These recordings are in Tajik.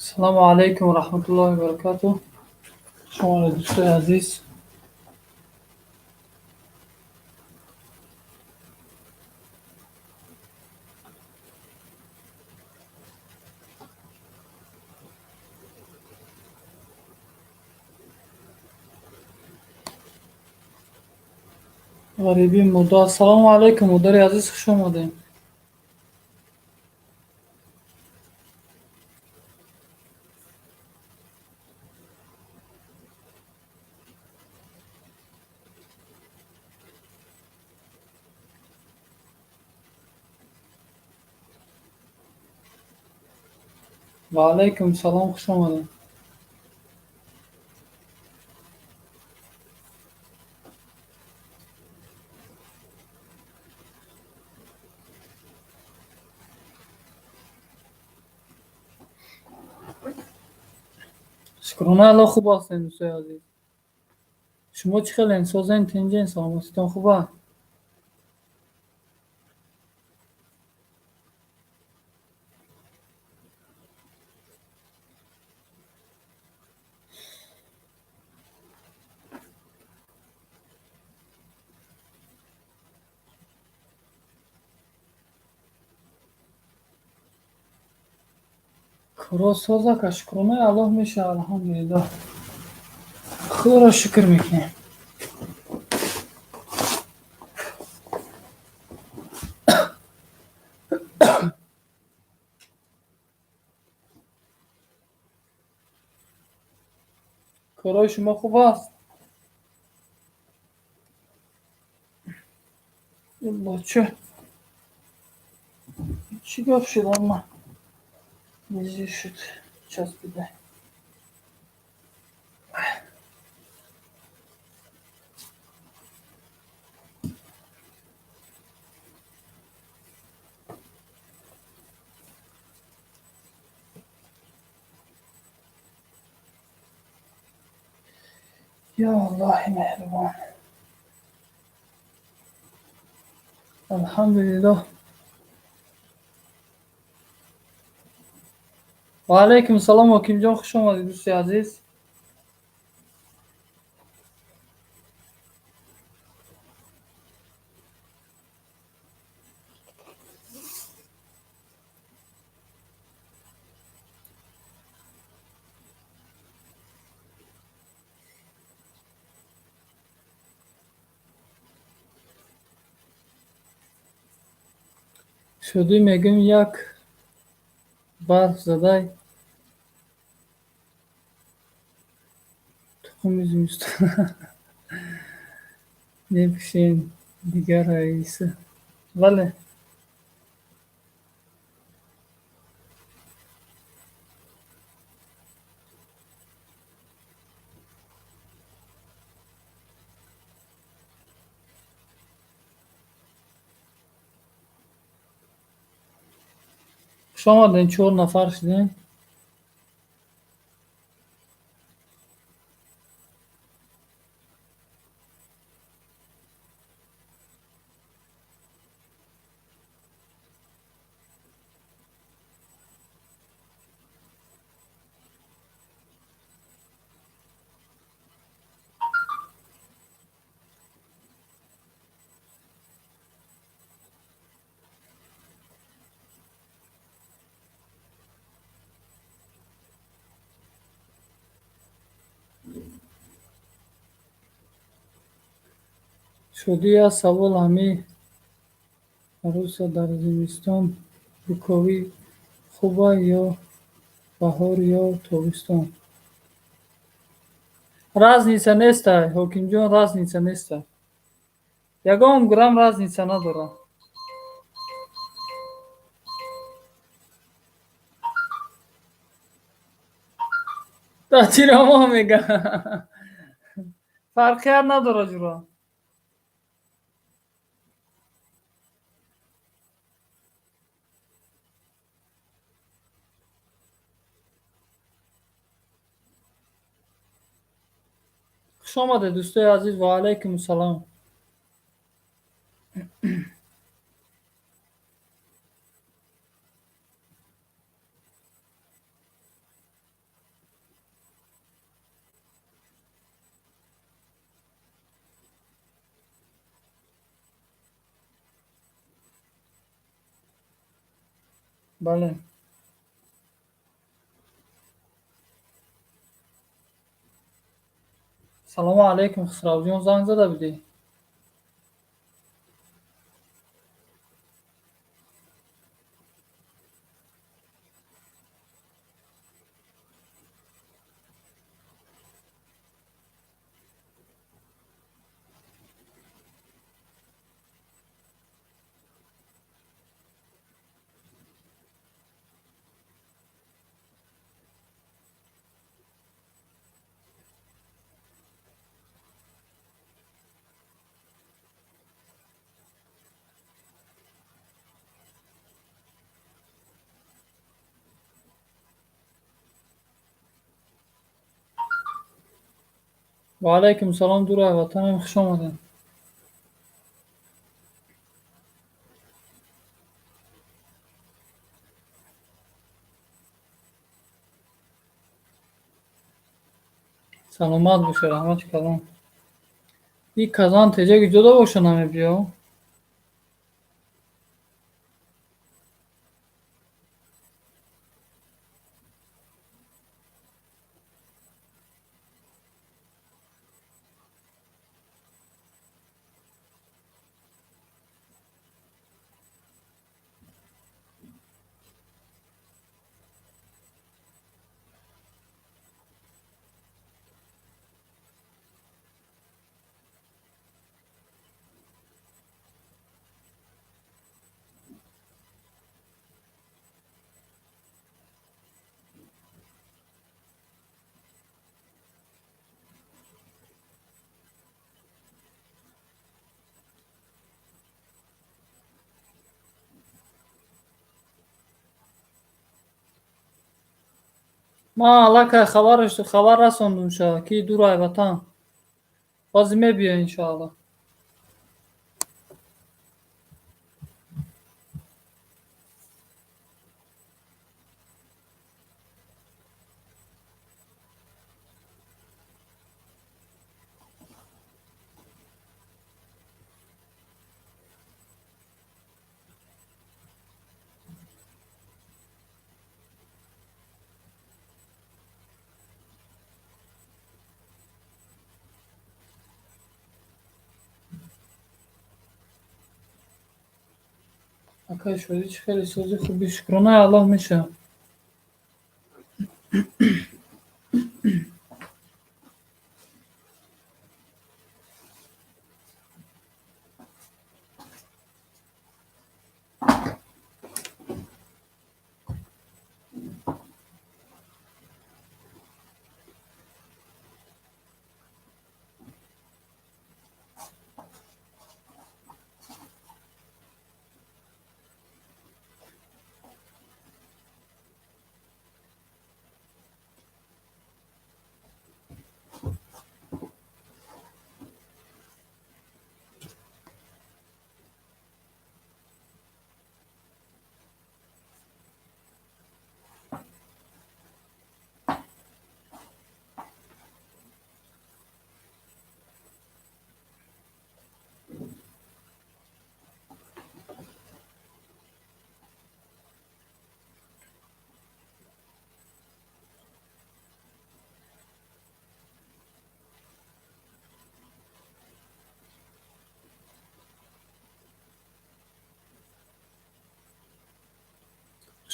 Ассалому алайкум ва раҳматуллоҳи ва баракатуҳ. Шуморо, дӯстои азиз. Ғарибии мудда. Ассалому алайкум, модари азиз, хуш омадем. Ва алайкум салом, хуш омадем. Шукрона Аллоҳ, хуб ҳастем, дӯстои азиз. Шумо чӣ хелен? Созен, тинҷен, саломатитон хуба? Худо соз, ака, шукронаи Аллоҳ мешавад, алҳамдулиллоҳ. Худоро шукр мекунем. Корҳои шумо хуб аст? Чӣ? Чӣ гап шуд, амма? Низир шуд, часпида. Ё Аллоҳи меҳрубон. Алҳамдулиллоҳ. Ва алайкум салом, Ҳокимҷон, хуш омадед, дӯсти азиз. Шодӣ мегӯем, як барф задай тухми зимистона мепӯшем, дигар раиса. Бале. Хуш омадем, чор нафар шудем. Шодӣ, як савол: ҳамин арӯса дар зимистон буковӣ хуба ё баҳор ё тобистон? Разница нестай, Ҳокимҷон, разница нестай. Ягон грамм разница надорад. Дар тирамоҳ мега. Фарқият надорад, ҷура. Хуш омадед, дӯстои азиз, ва алайкум салом. Бале. Салому алайкум, Хусравҷон, занг зада будӣ? Ва алайкум салом, дурай ватанам, хуш омадед. Саломат бошед, раҳмати калон. И казан теҷаги ҷудо боша намебиё? Ман аллакай хабар расондум ша, ки дурай ватан. Бози мебиё иншоалло. Акай шодӣ чӣ хеле сози хуби, шукронаи Аллоҳ мешавад.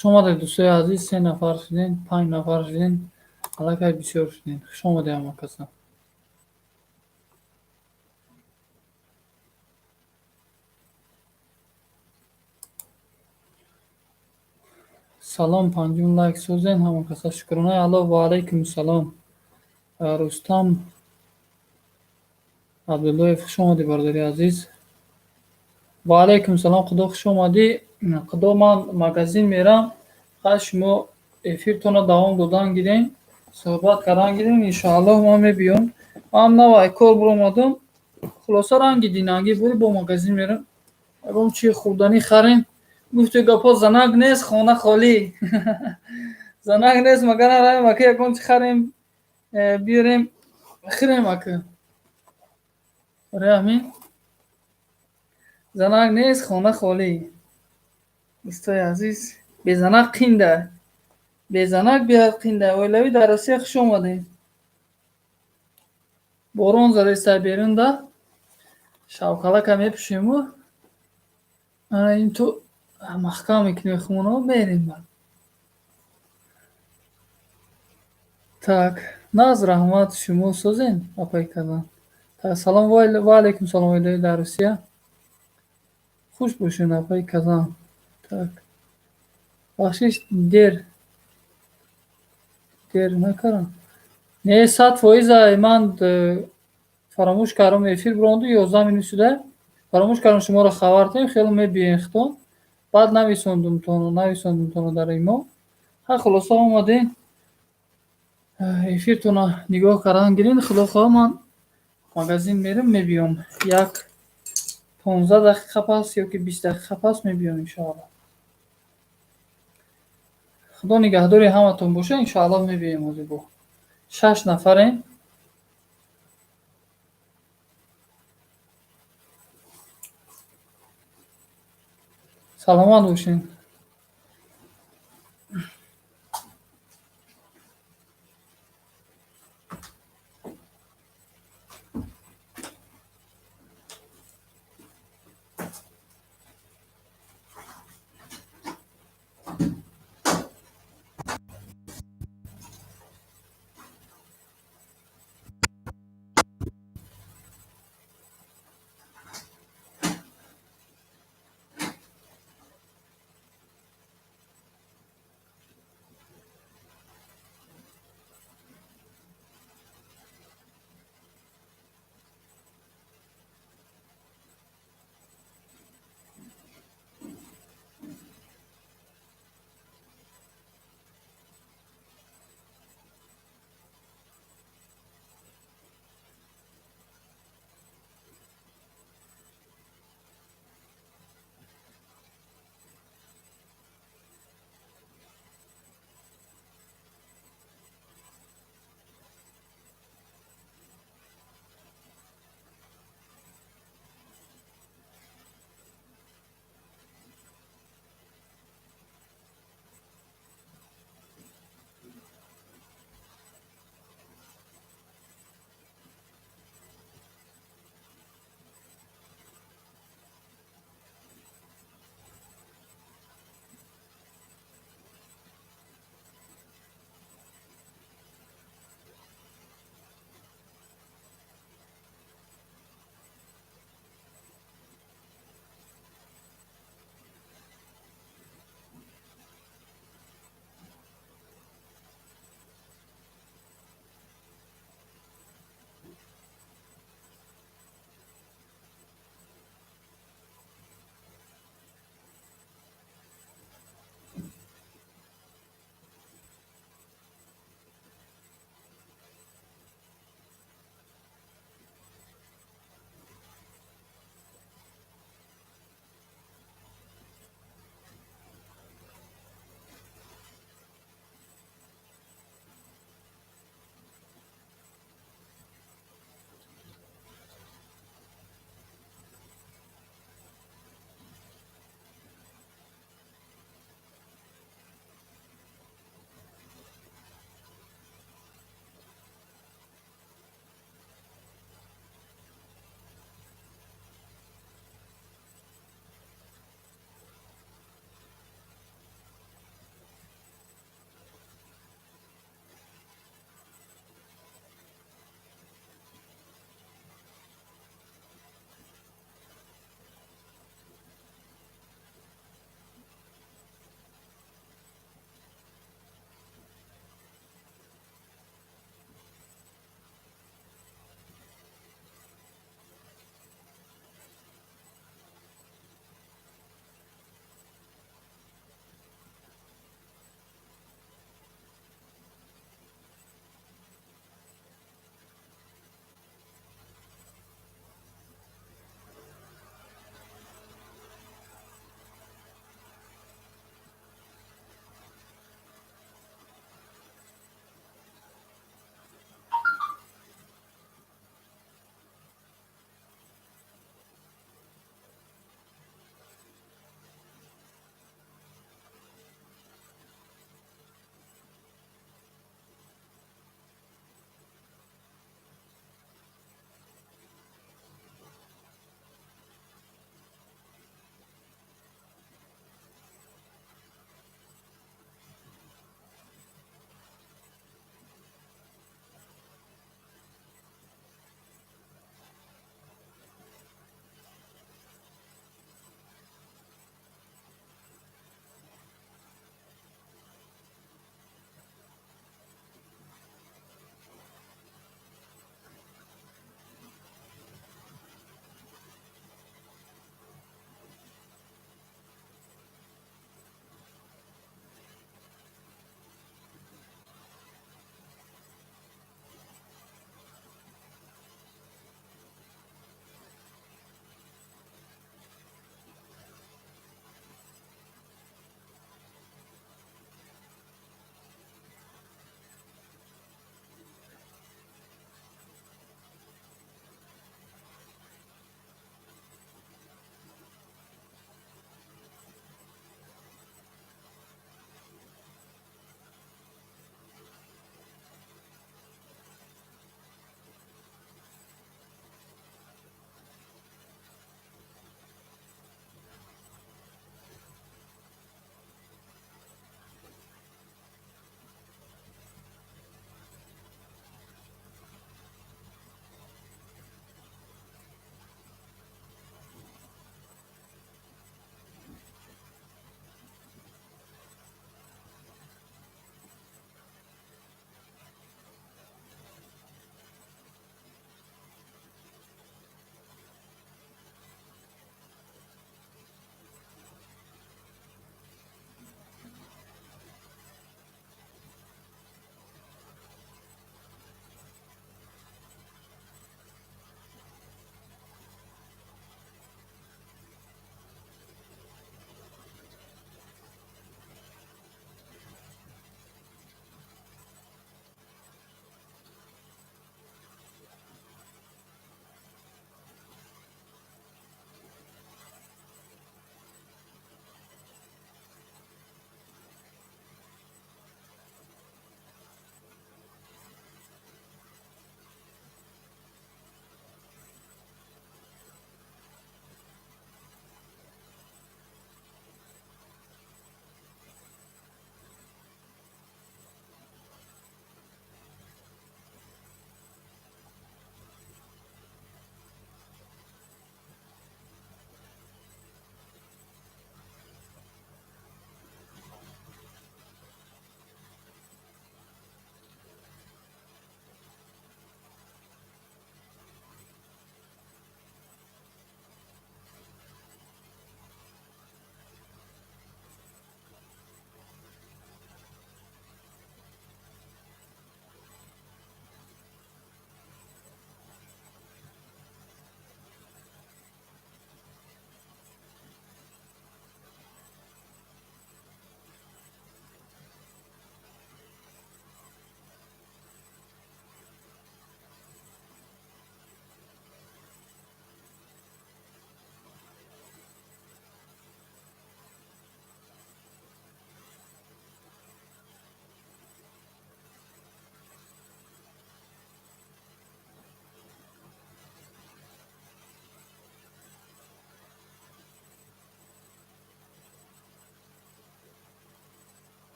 Хуш омадед, дӯстои азиз, се нафар шудем, панҷ нафар шудем, аллакай бисёр шудем. Хуш омадед ҳама каса. Салом, панҷум лайк созен ҳама каса. Шукронаи Аллоҳ, ва алайкум салом. Рустам Абдуллоев, хуш омадӣ, бародари азиз. Ва алайкум салом, Худо, хуш омадӣ. Худо, ман магазин мерам, хай шумо эфиртонро давом додан гирем, суҳбат кардан гирем, иншоаллоҳ ман мебиём. Ман навай кор биромадам, хулоса ранги динангӣ бури бо магазин мерам. Ягон чи хӯрданӣ харем. Гуфту гапҳо занак нест, хона холӣ. Занак нест, магар наравем ака ягон чи харем, биёрем, хӯрем ака. Барои ҳамин занак нест, хона холӣ. Дӯстои азиз. Безанак қинда. Безанак беҳад қинда. Оилавӣ дар Россия, хуш омадем. Борон задеста берунда. Шавкалака мепӯшему ана ин ту маҳкам мекунем хумоно, мерем баъд. Так, наз, раҳмат, шумо созен, апай кардам. Так, салом ва алайкум салом, оилавӣ дар Русия. Хуш бошед, апай казан. Так. Бахшиш, дер. Дер накардам. Не, 100% ман фаромӯш кардам, эфир биронду, 11 минут шуда. Фаромӯш кардам шуморо хабар диҳем, хеле мебиен хитон. Баъд нависондумтону дар имо. Ха, хулоса, омадем. Эфиртона нигоҳ кардан гирин. Худо хоҳа, ман магазин мерам, мебиём. Як 15 дақиқа пас ёки 20 дақиқа пас мебиём, иншоалло. Худо нигаҳдори ҳаматон боша, иншоалло, мебиём ҳозир бо. Шаш нафарем. Саломат бошед.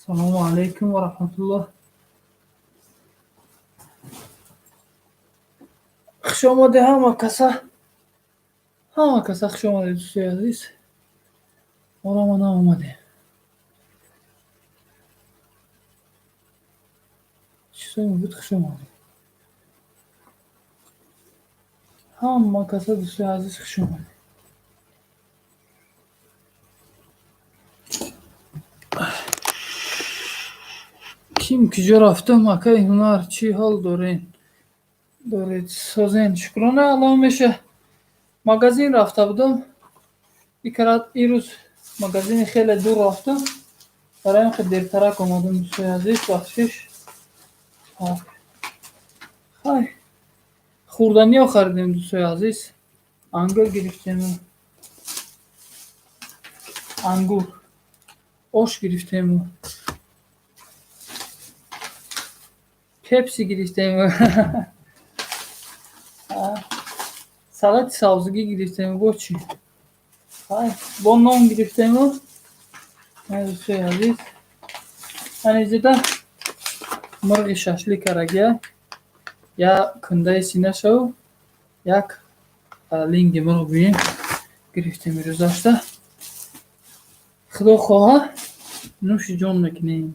Салому алайкум ва раҳматуллоҳ. Хуш омадед ҳама каса. Ҳама каса хуш омадед, дӯстои азиз. Ора ма наомадем. Чизои муфид, хуш омадед. Ҳама каса, дӯстои азиз, хуш омадед. Ким куҷо рафтам, акаи Ҳунар, чӣ ҳол дорен? Доред, созен? Шукрона Аллоҳ, меша. Магазин рафта будам. Ирӯз магазини хеле дур рафтам. Барои ин ки дертарак омадам, дӯстои азиз, бахшиш. Хай, хӯрданиҳо харидем, дӯстои азиз. Ангур гирифтему ангур, ош гирифтему пепси гирифтему салати сабзигӣ гирифтему, бо чӣ? Хай, бо нон гирифтему. Дӯстои азиз, ҳанизида мурғи шашлик карагия, як кундаи синашаву як линги мурғ гӯем гирифтем ирӯзашта. Худо хоҳа, нӯши ҷон мекунем.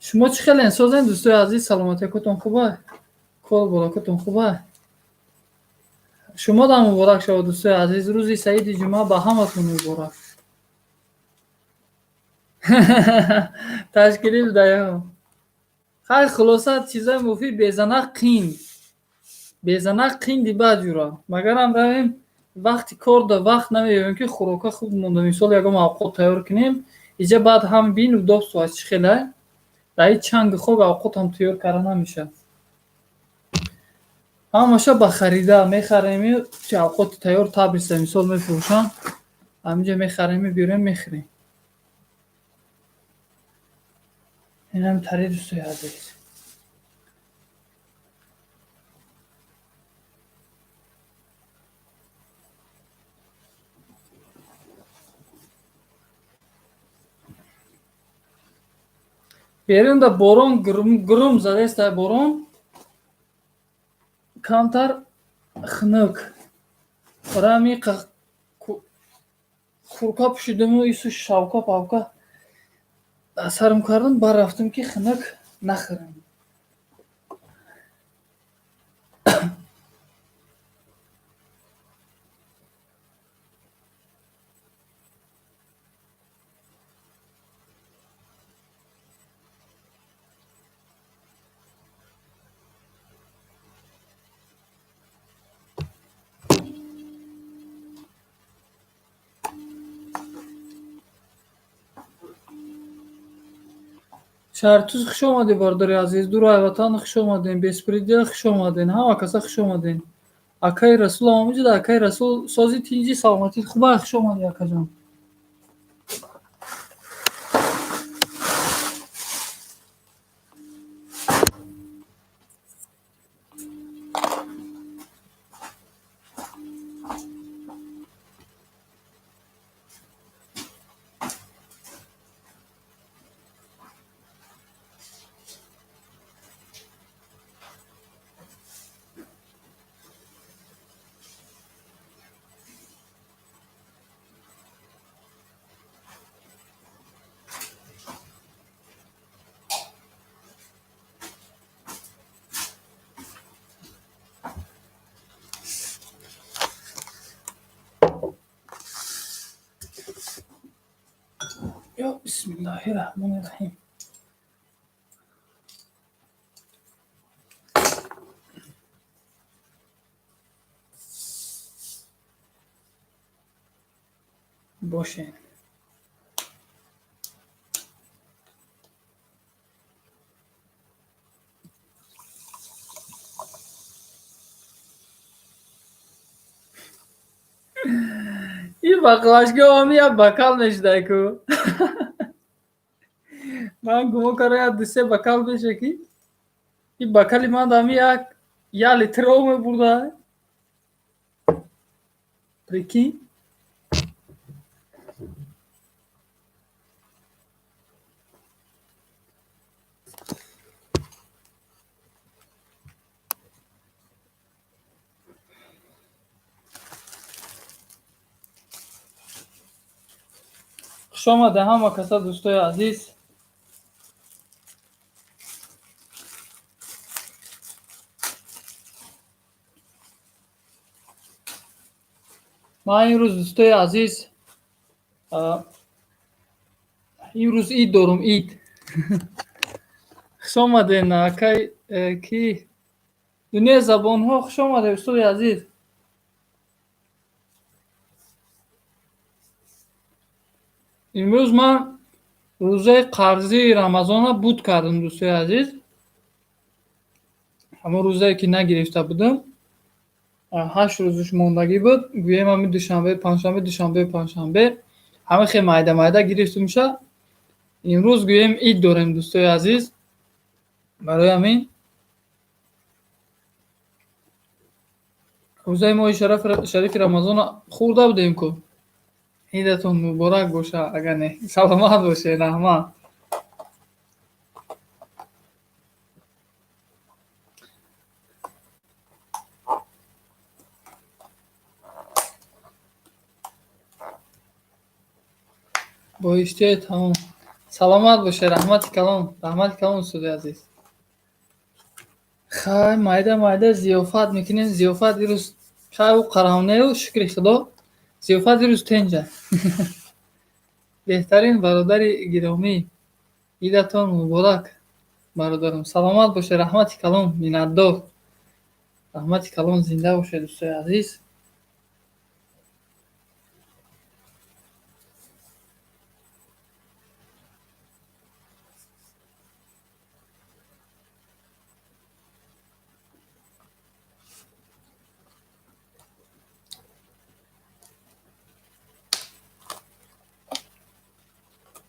Шумо чӣ хелен, созен, дӯстои азиз? Саломатиякотон хуба? Кор боракотон хуба? Шумо дам муборак шавад, дӯстои азиз. Рӯзи саиди ҷумъа ба ҳаматон муборак. Ташкилӣ будаё. Хай, хулоса, чизои муфид безанақ қин. Безанақ қинди баъд ҷура. Магарам равем, вақти кор да вақт намеёбем, ки хӯрока хуб монда. Мисол, ягон авқот тайёр кунем. Иҷа баъд ҳам бин удобство аст, чӣ хелай. Дар ин чанги хок авқотам тайёр карда намешавад. Ҳамаша ба харида мехарем, авқоти тайёр табриса мисол мефурӯшанд. Ҳаминҷа мехарем, мебиёрем, мехӯрем. Инам тари, дӯстои азиз. Берунда борон гурум задаеста, борон камтар хунук. Барои ҳамин курка пӯшидаму ису шавка павка сарм кардам, бар рафтам, ки хунук нахӯрам. Шаҳртуз, хуш омадед, бародари азиз. Дурай ватан, хуш омадем. Беспредел, хуш омаден. Ҳама каса хуш омаден. Акаи Расул ҳам омаҷуда. Акаи Расул, сози, тинҷи, саломатит хуба? Хуш омадӣ, акаҷон. Ё бисмиллоҳи раҳмони раҳим. Бошен. Ин баклажка ҳам як бокал мешудай ку. Ман гумон кардам, як ду-се бокал меша, ки ин бокали ман ҳами як литр об мебурда. Прикинь. Хуш омадед ҳама каса, дӯстои азиз. Ман имрӯз, дӯстои азиз, имрӯз ид дорум, ид. Хуш омадед, акай ки дунёи забонҳо, хуш омадед, устоди азиз. Имрӯз ман рӯзаи қарзии Рамазонро буд кардам, дӯстои азиз. Ҳамон рӯзае ки нагирифта будам, 8 рӯзаш мондагӣ буд. Гӯем ҳамин душанбе, панҷшанбе, душанбе, панҷшанбе, ҳама хел майда майда гирифтумша. Имрӯз гӯем ид дорем, дӯстои азиз. Барои ҳамин рӯзаи моҳи шарифи Рамазонро хӯрда будем ку. Идатон муборак боша, агар не. Саломат бошед, раҳмат. Бо иштиҳои тамом. Саломат бошед, раҳмати калон, раҳмати калон, устоди азиз. Хай, майда майда зиёфат мекунем. Зиёфат ирӯз хай ӯ қарамнею, шукри Худо. Зиёфат ирӯз тенҷа. Беҳтарин бародари гиромӣ, идатон муборак, бародарам. Саломат бошед, раҳмати калон, миннатдор. Раҳмати калон, зинда бошед, дӯстои азиз.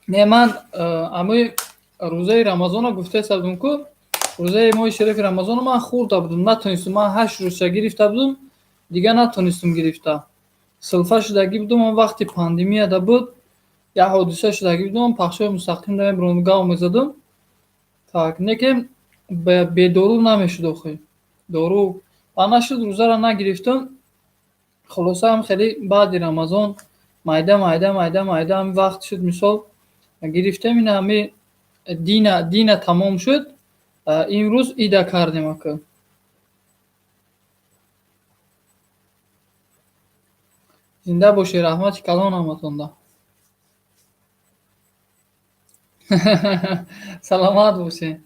Не, ман амои рӯзаи Рамазонро гуфтаеста будам ку, рӯзаи моҳи шарифи Рамазонро ман хӯрда будам, натонистам, ман 8 рӯзча гирифта будам, дигар натонистам гирифта. Силфа шудагӣ будам, он вақти пандемияда буд, як ҳодиса шудагӣ будам, пахшои мустақим намебурам, гав мезадам. Так, не ки бедору намешуд охи. Дору ва нашуд, рӯзаро нагирифтам. Хулоса ҳам хеле баъди Рамазон майда майда майда майда ҳам вақт шуд, мисол гирифтем ин ҳами дина тамом шуд, имрӯз ида кардем ака. Зинда бошед, раҳмати калон ҳаматонда. Саломат бошед.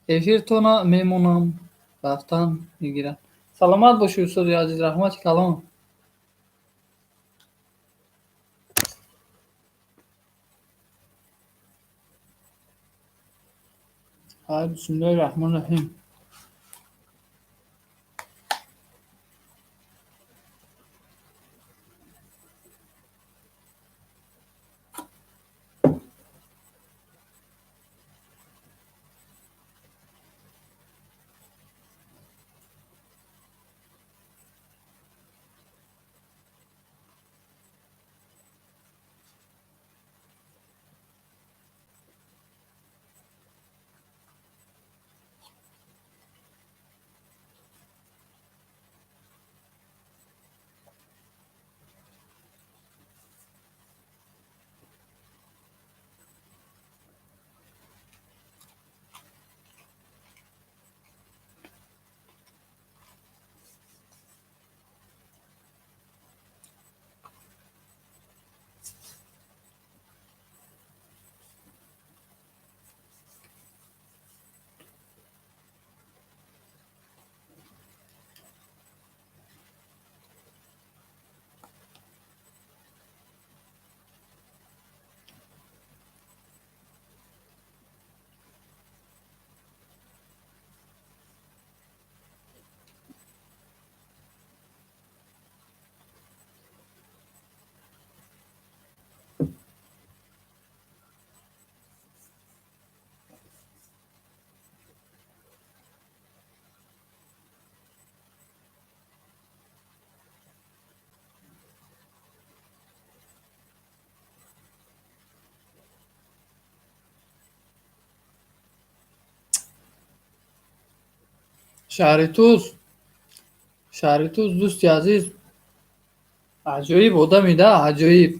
Эфиртона мемонам, рафтан мегирад. Саломат бошед, устоди азиз, раҳмати калон. Бисмиллоҳи раҳмони раҳим. Шаҳри Туз, шаҳри Туз, дӯсти азиз, аҷоиб одами да, аҷоиб.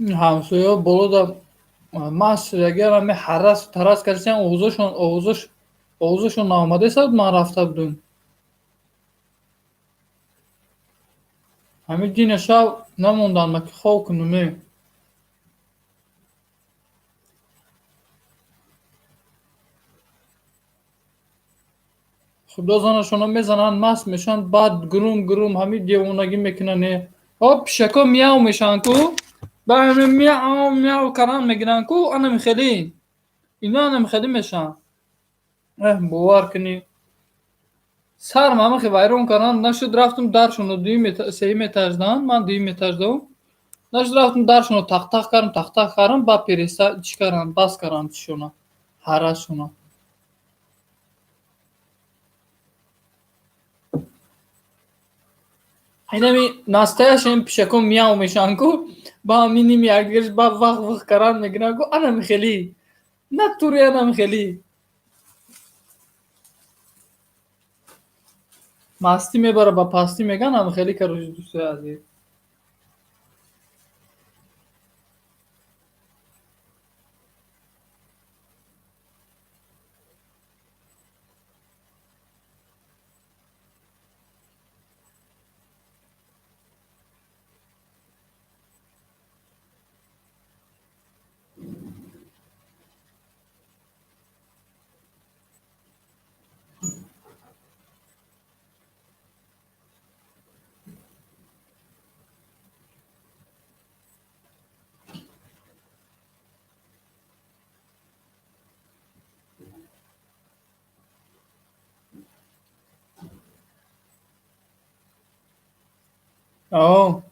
Ҳамсояҳо болода маст шудагиам, ҳами ҳаррас тарас кардисиам, овозашон наомадесад, ман рафта будум. Ҳамин дина шаб намонданд, ма ки хоб кунуме. Худо занашонро мезананд, маст мешаванд, баъд гурум гурум ҳамин девонагӣ мекунанд. О, пишако мияв мешаванд ку, баъд ҳамин мияв мияв кардан мегиранд ку, анами хеле. Ино анами хеле мешаванд. Эҳ, бовар кунӣ. Сарм ҳамахе вайрон кардан нашуд, рафтум даршонро сеюм этаждан, ман дуюм этаждавум. Нашуд, рафтум даршонро тақ-тақ кардам, тақ-тақ кардам, баъд переста чӣ карданд, бас карданд чишона, ҳаррасшона. Инами настоящий ин пишако мияв мешаванд ку, ба ҳамин ними якдигарш ба вақ виқ кардан мегиранд ку, анами хеле. Натури анами хеле. Мастӣ мебара ба пастӣ меган, ами хеле, короче, дӯстои азиз. О.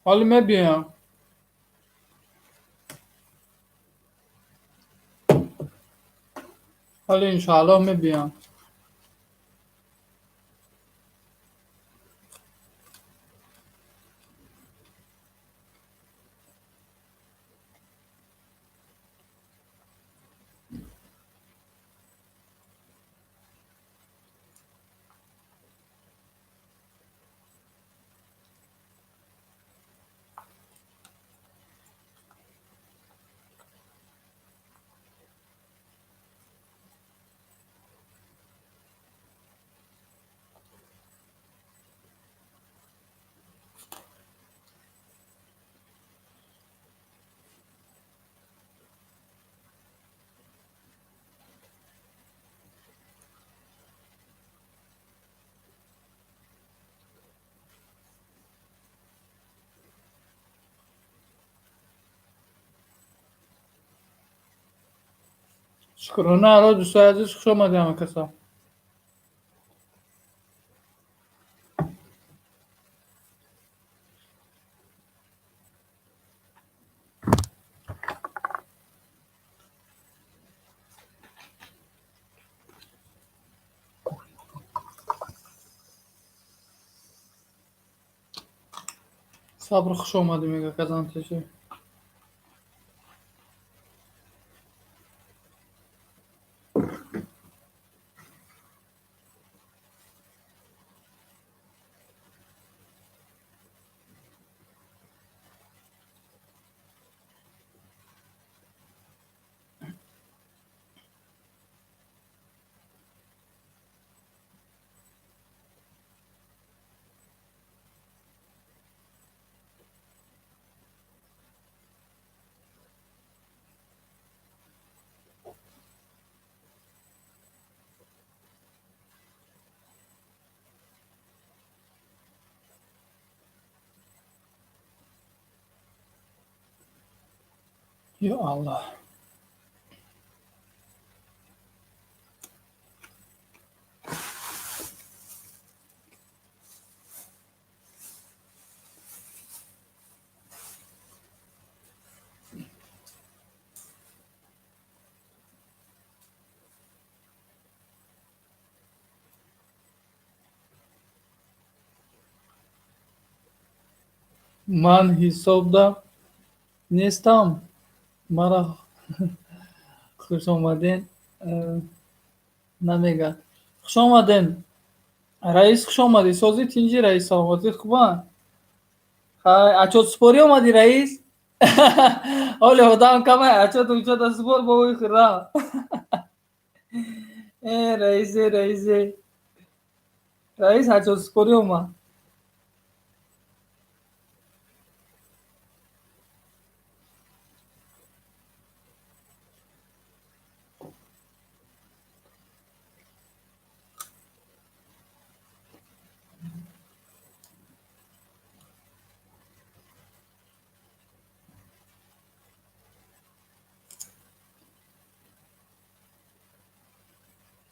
Ҳоле мебиёям. Ҳоле иншоаллоҳ мебиёям. Шукрона Алло, дӯстои азиз, хуш омадед ҳама каса. Сабр, хуш омадӣ, мега казантеши. Ё Аллоҳ. Ман ҳисобда нестам. Мара хушомаден намегӯяд. Хушомаден. Раис, хушомадӣ. Созӣ, тинҷӣ, раис, саломатӣ хуба? Отчётсупорӣ омадӣ, раис? Ҳоли одам камай, отчёт учёта супор, бобои хӯра. Э, раисе, раисе, раис отчётсупорӣ омад.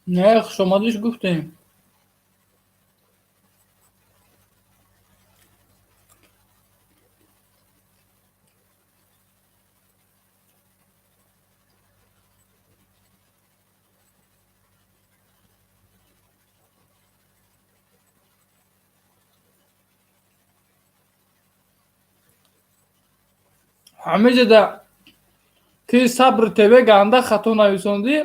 Не, хушомадиш гуфтем. Ҳамеҷада ки Сабр ТВ ганда хато нависондӣ,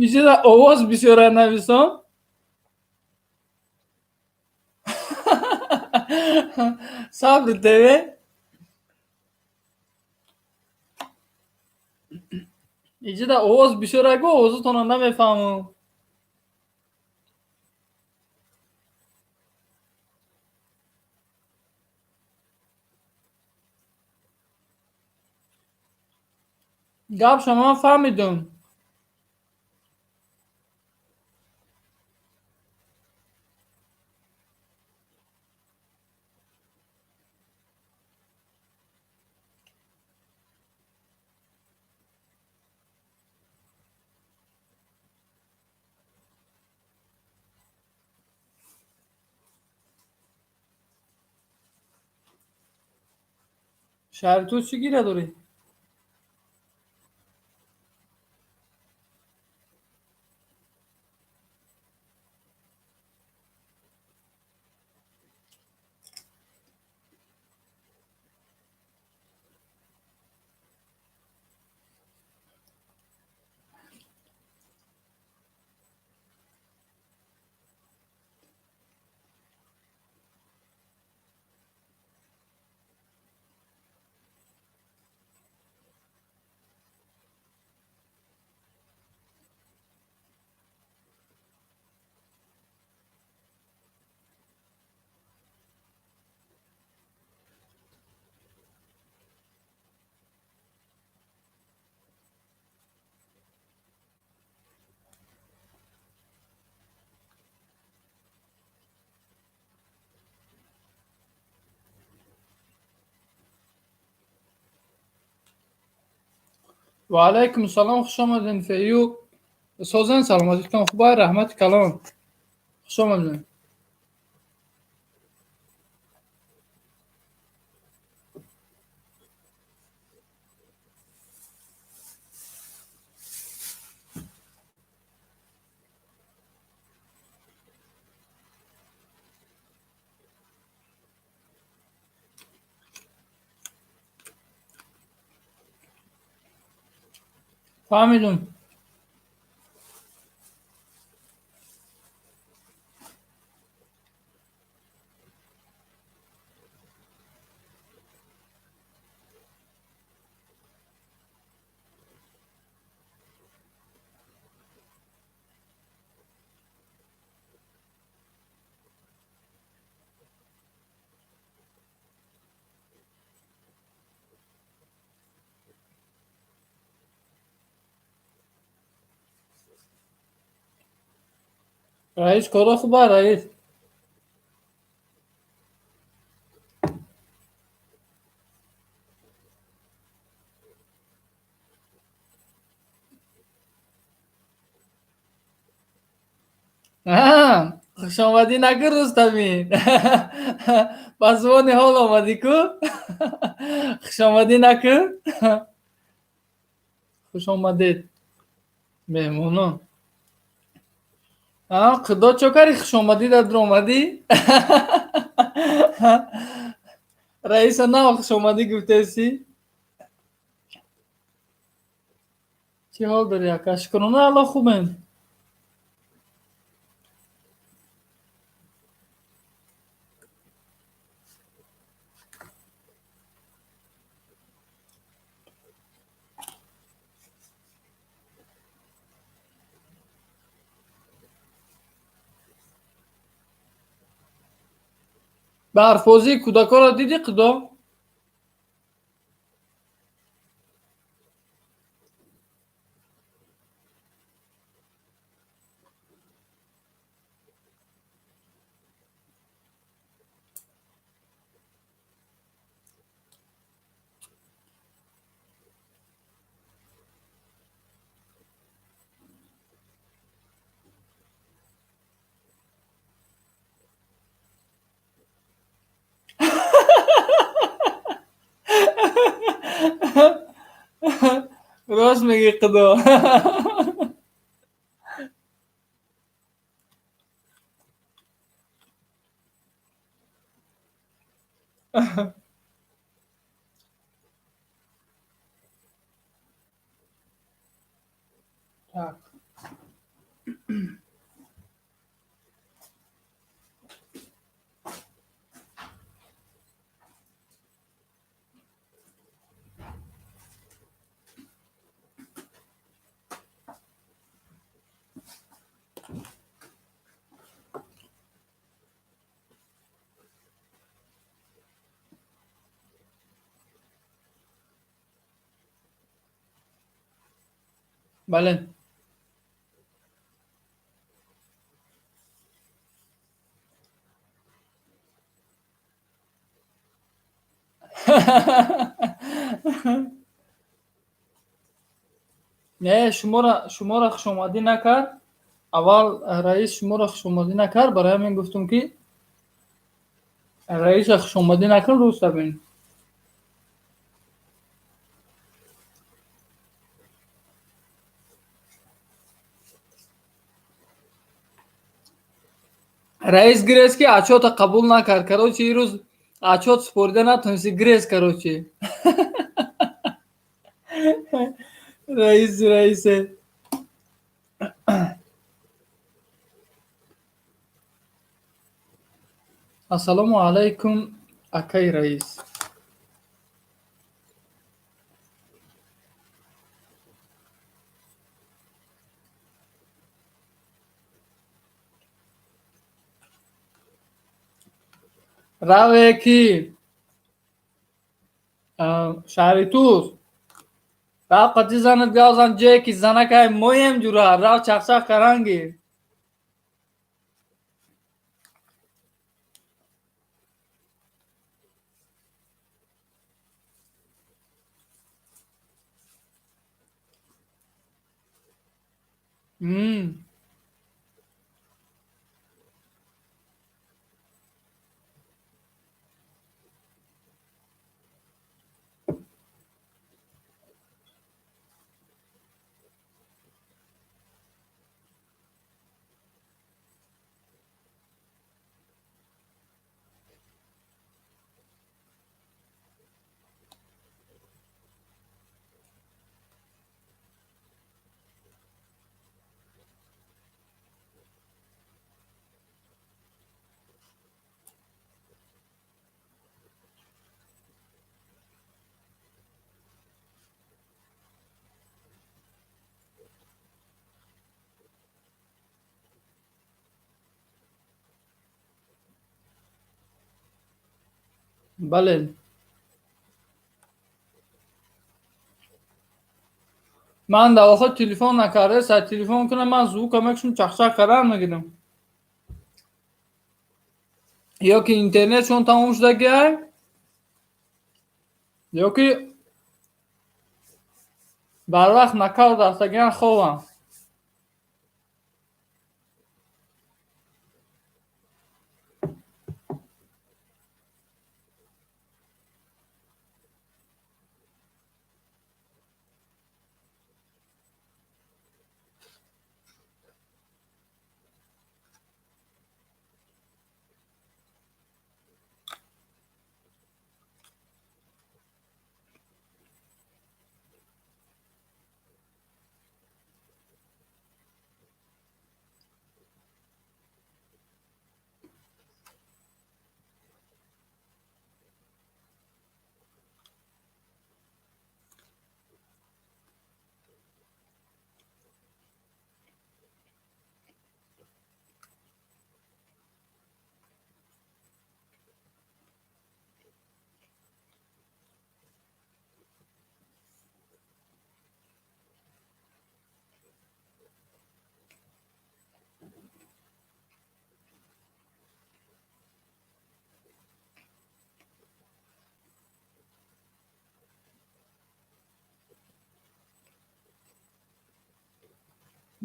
иҷода овоз бисёра нависон. Сабр ТВ иҷода овоз бисёра гу, овозатонро намефаҳмам. Гапша ман фаҳмидум. Шаҳри ту чӣ гира дорӣ? Ва алайкум салом, хуш омадед, Фею. Созен, саломатитон хубай, раҳмати калон. Хуш омадед. Фаҳмидум. Раис, кора хуба, раис? Хушомадӣ накун, Рустамин. Ба зубони ҳол омадӣ ку? Хушомадӣ накун. Хуш омадед, меҳмонон. Худо, чо кари, хушомадӣ дар омадӣ? Раиса нав хушомадӣ гуфтеси. Чӣ ҳол дорӣ, ака? Шукрона Алло, хубем. Барфбозии кӯдаконро дидӣ, Қудо? Рост мегӣ, Қудо. Так. Бале. Не, шуморо хушомадӣ накард. Аввал раис шуморо хушомадӣ накард, барои ҳамин гуфтум, ки раиса хушомадӣ накун, рӯста бин. Раис гирез, ки отчёта қабул накард. Короче, ирӯз отчёт супорида натонисти, гирез, короче. Раис, раисе. Ассалому алайкум, акай раис. Раве ки шаҳри Туз рав, қати занат гавзан, ҷое ки занакай моем ҷура, рав чақчақ каранги. Бале. Ман дар охир телефон накарда, сар телефон кунам, ман звука мекушам, чақчақ кардан мегирам. Ё ки интернетшон тамом шудагиай, ё ки барвақт накард рафтагиан, хобам.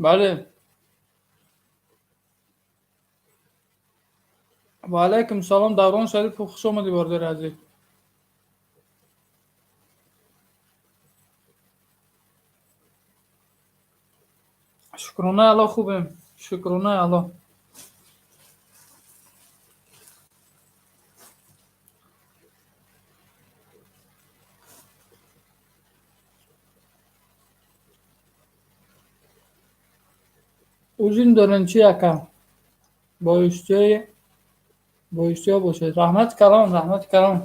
Бале. Ва алайкум салом, Даврон Шарипов, хуш омадӣ, бародари азиз. Шукронаи Аллоҳ, хубем. Шукронаи Аллоҳ. Ужин дорем чӣ, ака? Бо иштиҳо бошед. Раҳмати калон, раҳмати калон.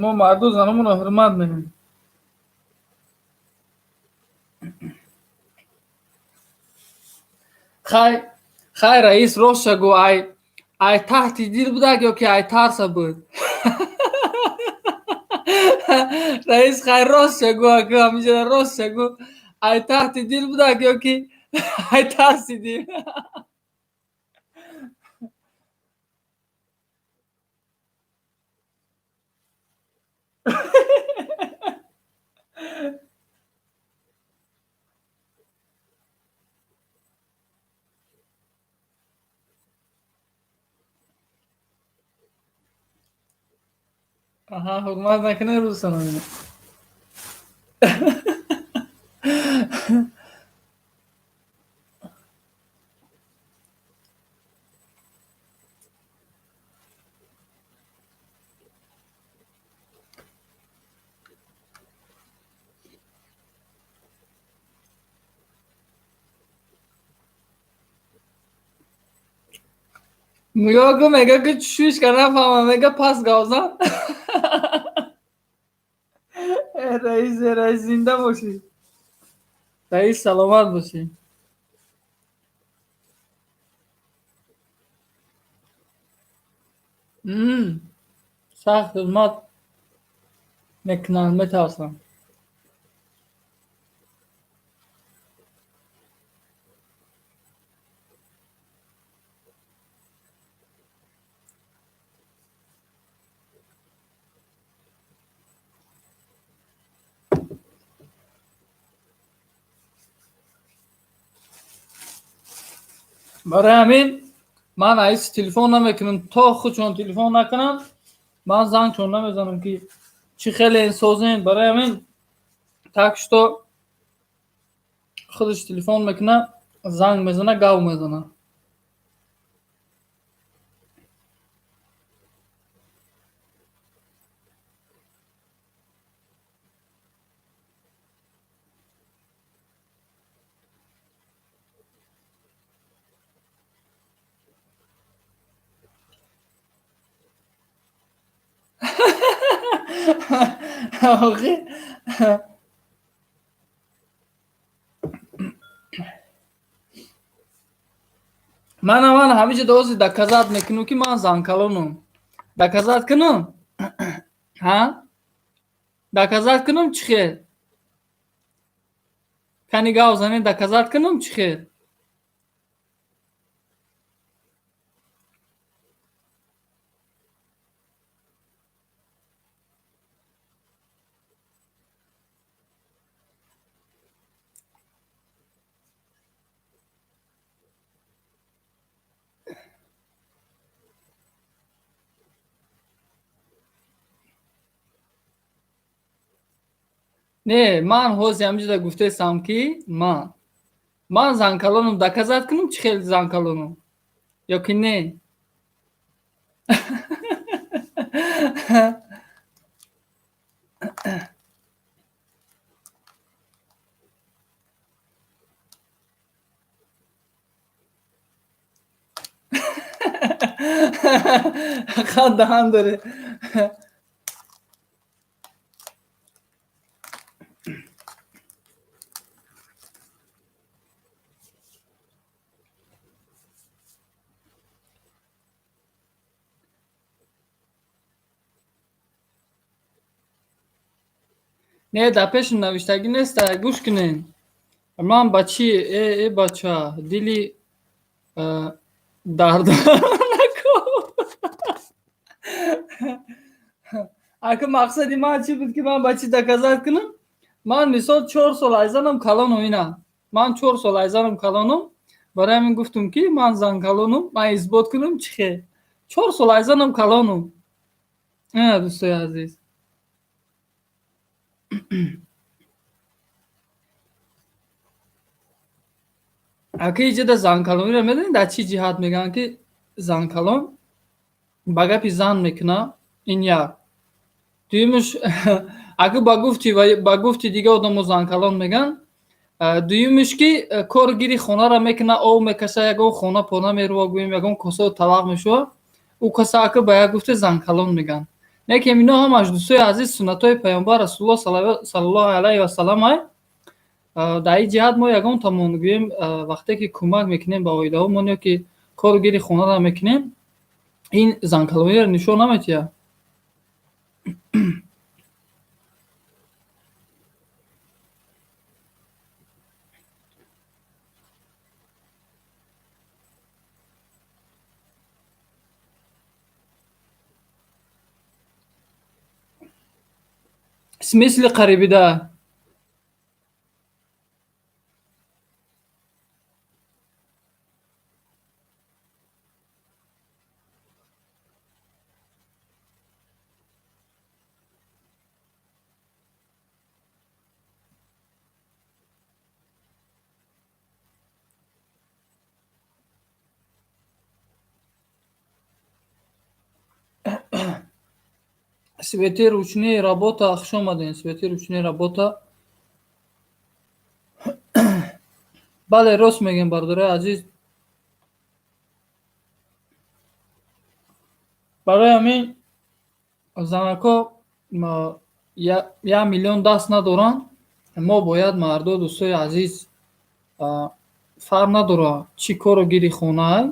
Мо марду занонро ҳурмат мекунем. Хай, хай, раис, ростша гӯ, ай таҳти дил будак ё ки ай тарса буд? Раис, хай, ростша гӯ, ака, ҳаминҷода ростша гӯ, ай таҳти дил будак ё ки ай тарси дил? Аҳа, ҳурмат накунед рӯзтона. Нигоҳ кун, мега ки чӯш ка нафаҳмам, мега пас гавзан. Э раис, э раис, зинда бошӣ. Раис, саломат бошӣ. Сахт ҳурмат мекунанд, метарсанд. Барои ҳамин ман аиси телефон намекунам, то худшон телефон накунанд, ман зангшон намезанам, ки чӣ хеле созем. Барои ҳамин, так что худаш телефон мекунад, занг мезана, гав мезана. Охи, мана, ман ҳамиҷа дози доказать мекунам, ки ман занкалонам. Доказать кунам, ҳа, доказать кунам, чӣ хел? Кани, гав занед, доказать кунам, чӣ хел? Не, ман ҳозир ҳамҷода гуфтаистам, ки ман занкалонам, доказать кунам, чӣ хел занкалонам ё ки не? Фақат даҳан дорӣ. Не, дар пеши навиштагӣ неста, гӯш кунед. Ман ба чӣ, э бача, дили дард накун. Ака, мақсади ман чӣ буд, ки ман ба чӣ доказать кунам? Ман мисол 4 сол аз занам калонам, ина. Ман 4 сол аз занам калонам. Барои ҳамин гуфтум, ки ман зан калонам, ман исбот кунам, чӣ хел. 4 сол аз занам калонам. Ина, дӯстои азиз. Ака, иҷода занкалониро медонед, дар чӣ ҷиҳат мегӯянд, ки занкалон ба гапи зан мекунад? Ин як. Дуюмаш, ака, ба гуфти дига одамо занкалон мегӯянд. Дуюмаш, ки кори гири хонаро мекунад, об мекаша, ягон хона пона мерува, гӯем, ягон косао талақ мешува. Ӯ каса, ака, ба як гуфте занкалон мегӯянд. Лекин ино ҳамаш, дӯстои азиз, суннатҳои паёмбар Расулуллоҳ саллаллоҳу алайҳи васаллам ай. Дар ин ҷиҳат мо ягон тамон, гӯем, вақте ки кӯмак мекунем ба оилаҳомон ё ки кору гири хонаро мекунем, ин занкалониро нишон наметиҳад. В смысле қарибида? Свети ручные работа, хуш омадем, Свети ручные работа. Бале, рост мегӯем, бародарои азиз. Барои ҳамин занакҳо 1 миллион даст надоранд. Мо бояд, мардо, дӯстои азиз, фарқ надорад, чӣ кору гири хонаай,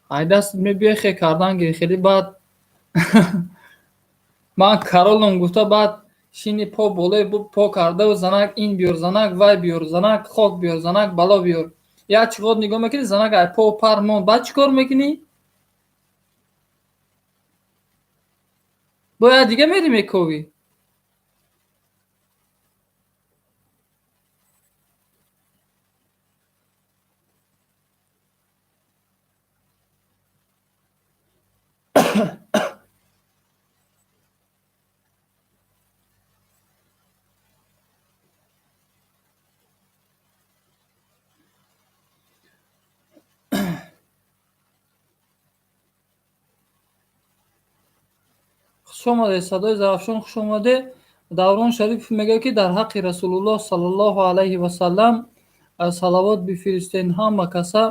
ай даст мебиёй, хе кардан гири, хеле баъд ман королам гуфта, баъд шини по болои по кардаву занак ин биёр, занак вай биёр, занак хок биёр, занак бало биёр. Як чиғот нигоҳ мекунӣ, занак ай по пар монд, баъд чӣ кор мекунӣ? Бояд дига мери мековӣ. Хуш омадед, садои Зарафшон, хуш омадед. Даврон Шарипов мегӯяд, ки дар ҳаққи Расулуллоҳ саллаллоҳу алайҳи васаллам салавот бифиристен ҳама каса,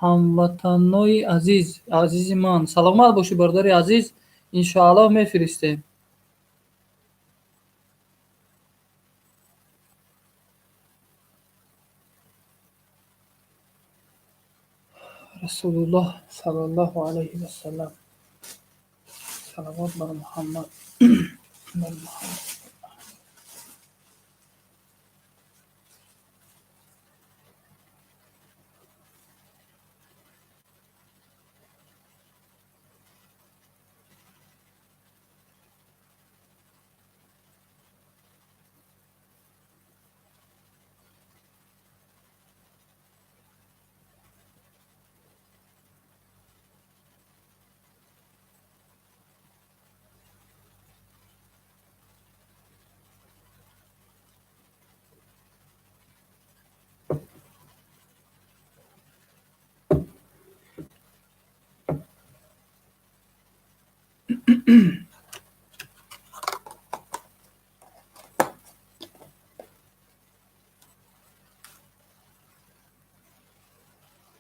ҳамватанои азиз, азизи ман. Саломат бошӣ, бародари азиз, иншоаллоҳ мефиристем. Расулуллоҳ саллаллоҳу алайҳи васаллам, салавот бар Муҳаммад, бар Муҳаммад.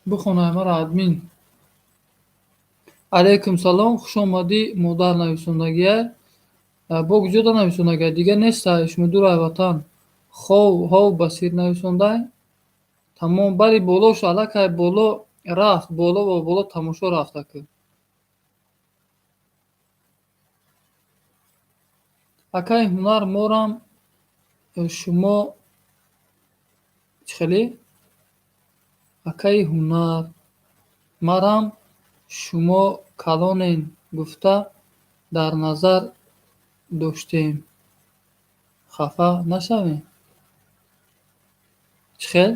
Бихонай маро админ. Алайкум салом, хуш омадӣ, модар нависондагиай. Бо куҷода нависондагиай? Дигар нестай, шумо дурай ватан. Хов, ҳов Басир нависондай. Тамом, бари болош аллакай боло рафт, боло ва боло тамошо рафт ака. Акай ҳунар морам шумо чӣ хеле? Акаи ҳунар марам шумо калонен гуфта дар назар доштем. Хафа нашавем? Чӣ хел?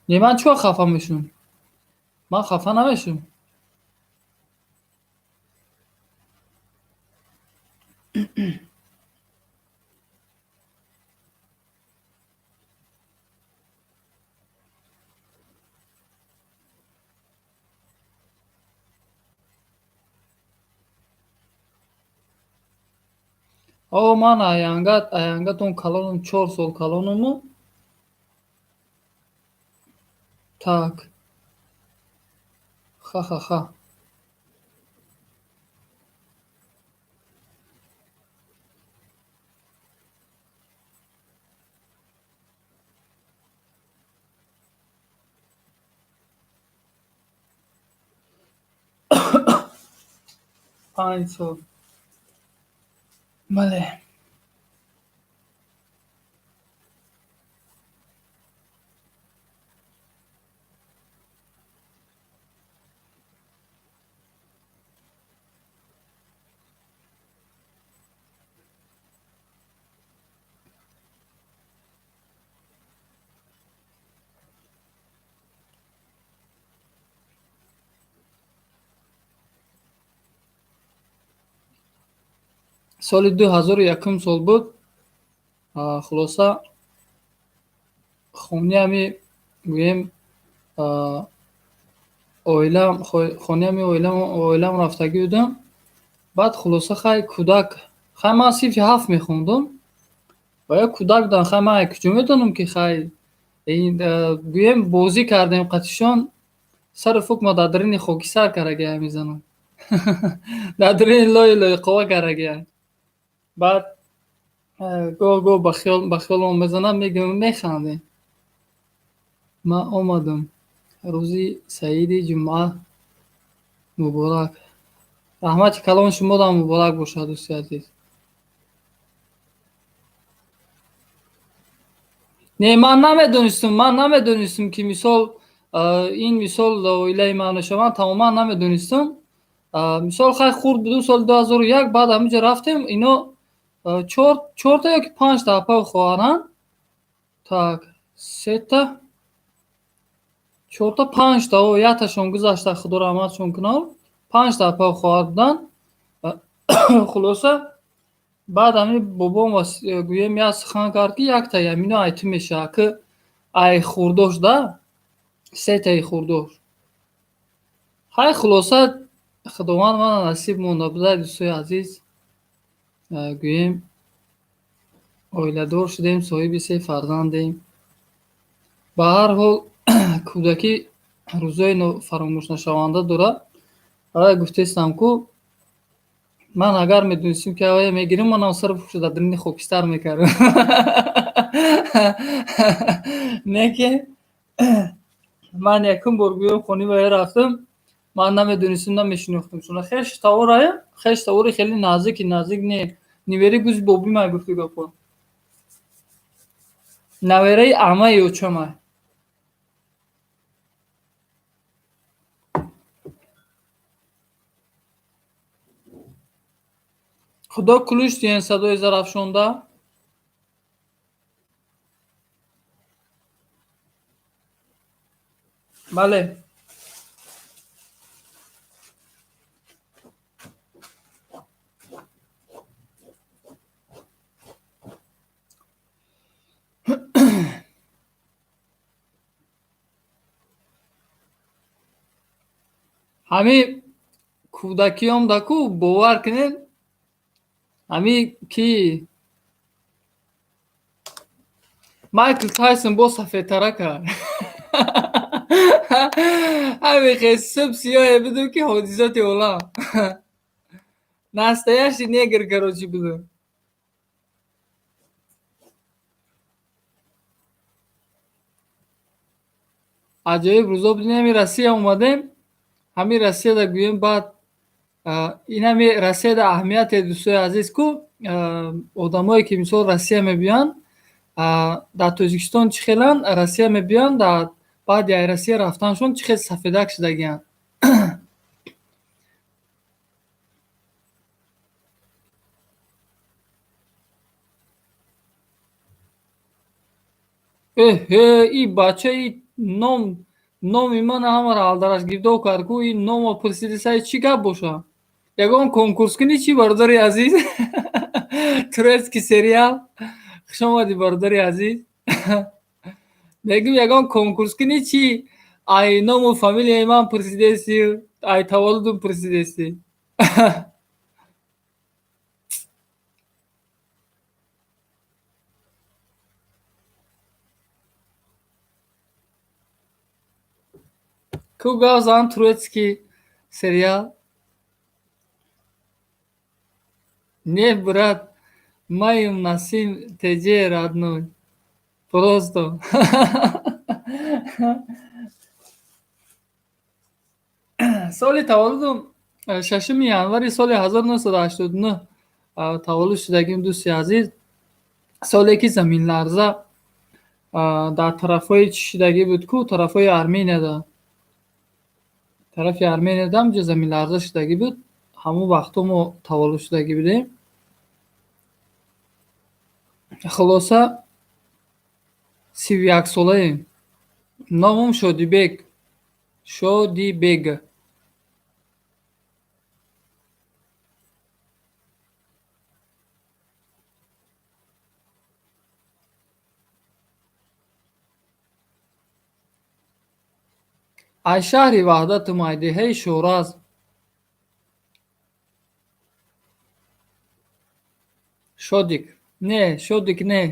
Не, ман чӣ хафа мешавам? Ман хафа намешавам. О, ман аянгатон калонум, 4 сол калонуму. Так. Ха-ха-ха. 5 сол. Бале. Соли 2001 сол буд. Хулоса, хони ҳами гӯем оилам, хони ҳами оилам рафтагӣ будам. Баъд хулоса хай кӯдак, хай ман синфи ҳафт мехондум ва як кӯдак будам. Хай ман куҷо медонам, ки хай гӯем бозӣ кардем қатишон, сару фукма дар дарини хокистар карагия мезанам. Дар дарини лои лоиқова карагия. Баъд гоҳ гоҳ ба хиёлам мезанам, мегӯям, механдем. Ман омадам. Рӯзи саиди ҷумъа муборак. Раҳмати калон, шумоам муборак бошад, дӯсти азиз. Не, ман намедонистам, ман намедонистам, ки мисол ин мисол оилаи ман мешавад. Ман тамоман намедонистам. Мисол хай хурд будум, соли 2001, баъд ҳаминҷо рафтем, ино чорта ёки панҷта апаю хоҳаранд. Так, сета, чорта, панҷта, о, якташон гузашта, худо раҳматшон кунад, панҷта апаю хоҳар буданд. Хулоса, баъд ҳамин бобом гӯем як сухан кард, ки яктаи ҳамино ай ту мешавад, ки ай хурдош да, сетаи хурдош. Хай хулоса, худованд мана насиб монда буда, дӯстои азиз, гӯем оиладор шудем, соҳиби се фарзандем. Ба ҳар ҳол, кӯдакӣ рӯзҳои фаромӯшнашаванда дорад. Аввал гуфтестам, ку ман агар медонистем, ки аввал мегирем, манам сару пӯшта дар дарини хокистар мекардам. Не ки ман якум бор гӯем хони вая рафтам, ман намедонистам, намешинохтам. Чуна хеш таворая, хеш тавори хеле наздики, наздик не, невераи гузи бобимай, гуфти гапо. Навераи амаи очамай. Худо кулиш диҳен садои Зарафшонда. Бале. Ҳамин кӯдакиём да ку, бовар кунед, ҳамин ки Майкл Тайсон бо сафедтара кард. Ҳамин хел суб сиёҳе будум, ки ҳодисоти олам. Настоящий негр, короче, будум. Аҷоиб рӯзо будем. Ҳамин Россия омадем, ҳамин Россияда гӯем, баъд ин ҳами Россияда аҳамияте, дӯстои азиз, ку одамое ки мисол Россия мебиёянд, дар Тоҷикистон чӣ хеланд, Россия мебиёянд, баъди ай Россия рафтаншон чӣ хел сафедак шудагианд. Эҳе, и бача и ном, номи мана ҳамаро алдараш гирдоб кард ку. Ин номо пурсидисай, чӣ гап боша? Ягон конкурс кунӣ чӣ, бародари азиз? Турецкий сериал, хуш омадӣ, бародари азиз. Мегӯм, ягон конкурс кунӣ чӣ? Ай ному фамилияи ман пурсидеси, ай таваллудум пурсидеси. Ку гап зан, турецкий сериал. Не, брат, маем Насим ТЖ, родной, просто. Соли таваллудум 6 январи соли 1989 таваллуд шудагим, дӯсти азиз. Соле ки заминларза дар тарафҳои чӣ шудагӣ буд ку, тарафҳои Арменияда, тарафи Арменияда ҳамҷо заминларза шудагӣ буд. Ҳамон вақтҳо мо таваллуд шудагӣ будем. Хулоса, 31 солаем. Номам Шодибек, Шодибег. Аз шаҳри Ваҳдату майдеҳаи Шораз. Шодик не, Шодик не,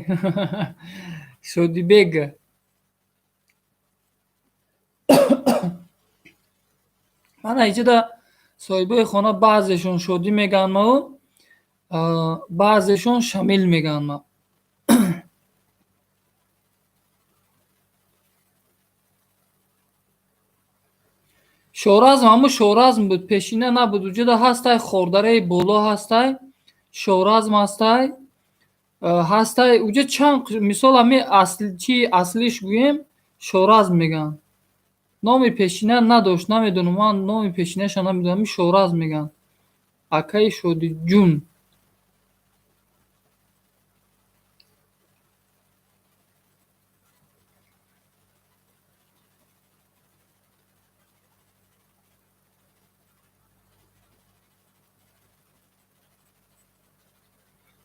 Шодибег. Мана иҷода соҳибои хона баъзешон Шодӣ мегӯянд мау, баъзешон Шамил мегӯянд ма. Шоразм ҳамун Шоразм буд, пешина набуд. Уҷода ҳастай Хордараи Боло, ҳастай Шоразм, ҳастай уҷа чанд. Мисол, ҳами чи аслиш гӯем, Шоразм мегӯянд. Номи пешина надошт, намедонам, ман номи пешинаша намедонам. Ҳами Шоразм мегӯянд. Акаи Шодиҷун.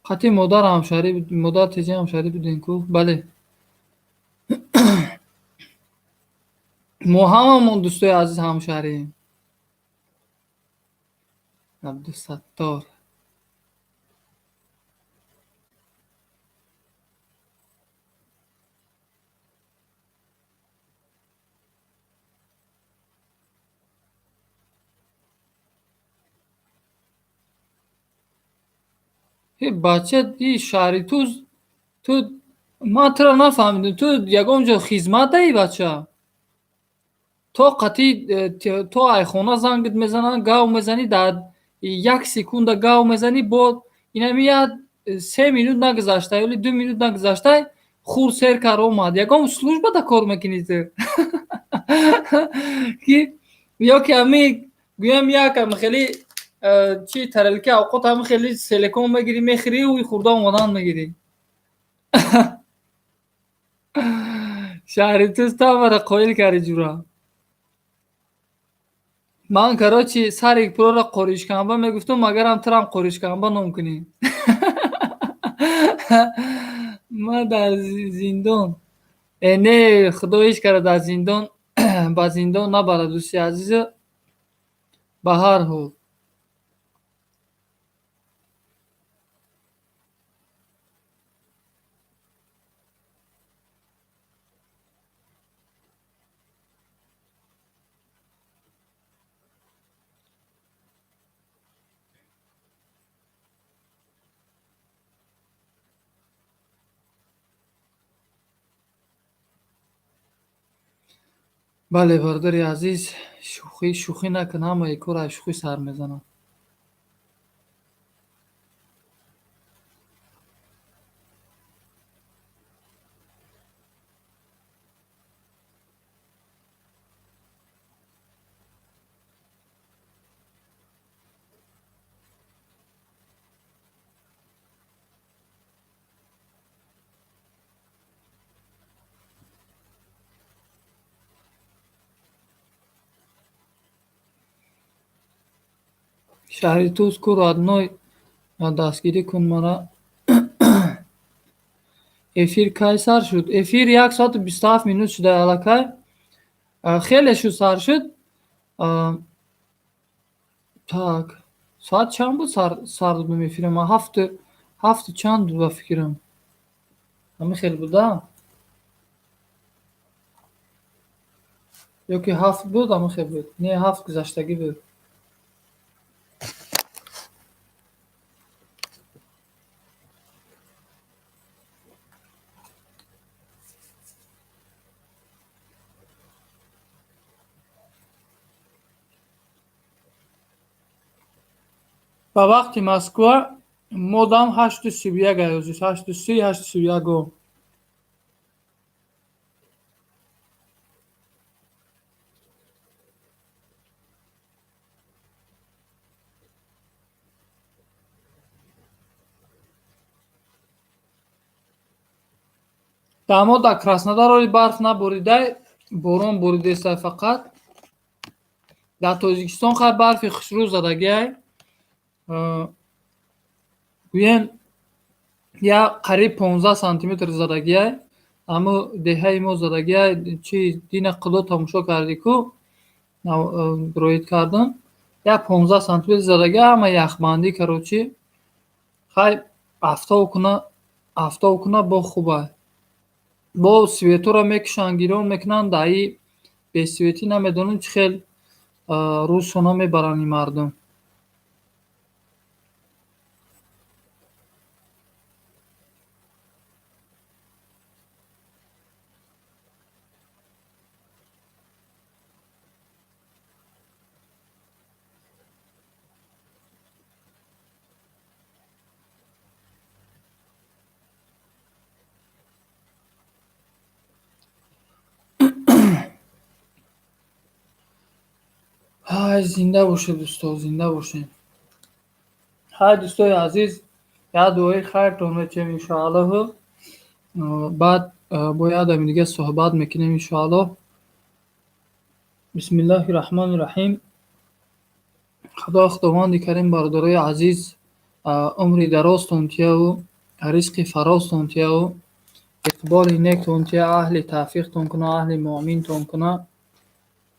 Қатъи модар ҳамшаҳрӣ, модар теҷа ҳамшаҳрӣ будем ку? Бале, мо ҳамамон, дӯстои азиз, ҳамшаҳрием. Абдусаттор. Э, бача, и шаҳри Туз, ту, ман туро нафаҳмидам. Ту ягон ҷо хизмат даи, бача? То қатъи то айхона зангит мезананд, гав мезанӣ, дар як секунда гав мезанӣ, бо инами як 3 минут нагузашта ё 2 минут нагузашта хур сер кар омад. Ягон службада кор мекунӣ ту ки ё ки ҳами гӯям, як хеле чи тарелка авқот ҳами хеле селекон мегирӣ, мехӯрӣ, хӯрда омадан мегирӣ? Шаҳри Туз, тамара қоил карди, ҷура. Ман, короче, сари пулоро қоришканба мегуфтум, магарам турам қоришканба ном кунӣ. Ман дар зиндон не, худо ҳеҷ кара дар зиндон ба зиндон набарад, дӯсти азизу. Ба ҳар ҳол, бале, бародари азиз, шӯхӣ шӯхӣ накун, ҳамаи кор аз шӯхӣ сар мезанад. Шаҳри Тӯс, ку родной, дастгирӣ кун мара. Эфир кай сар шуд? Эфир 1 соату 27 минут шуда аллакай. Хеле шуд, сар шуд. Так, соат чанд буд сар додем эфира? Ман ҳафту чанд буд ба фикрам. Ҳамин хел буда? Ё ки 7 буд, ҳамин хел буд. Не, 7 гузаштагӣ буд. Ба вақти Москва модам 8:31 аёзис, 8:30, 8:31. О. Дамо дар Краснодар оли барф наборидай, борон боридестай фақат. Дар Тоҷикистон хай барфи хушрӯ задагиай. Гӯем, як қариб 15 сантиметр задагиай. Аммо деҳаи мо задагиай, чи дина Қудо тамошо кардӣ ку, роид кардам. Як 15 сантиметр задагиай, ҳама яхбандӣ, короче. Хай афтоб куна, афтоб куна, бо хубай. Бо светҳоро мекушанд, гирон мекунанд, даи бесветӣ намедонам чӣ хел рӯзшона мебаранд ин мардум. Ҳай, зинда бошед, дӯсто, зинда бошед. Ҳай, дӯстои азиз, як дуои хайртон мечем, иншоаллоҳу. Баъд бо як одами дига суҳбат мекунем, иншоаллоҳ. Бисмиллаҳи раҳмони раҳим. Худо Худованди Карим, бародарои азиз, умри дарозтон тияву, ризқи фарозтон тияву, иқболи нектон тия, аҳли тавфиқтон куна, аҳли муъминтон куна.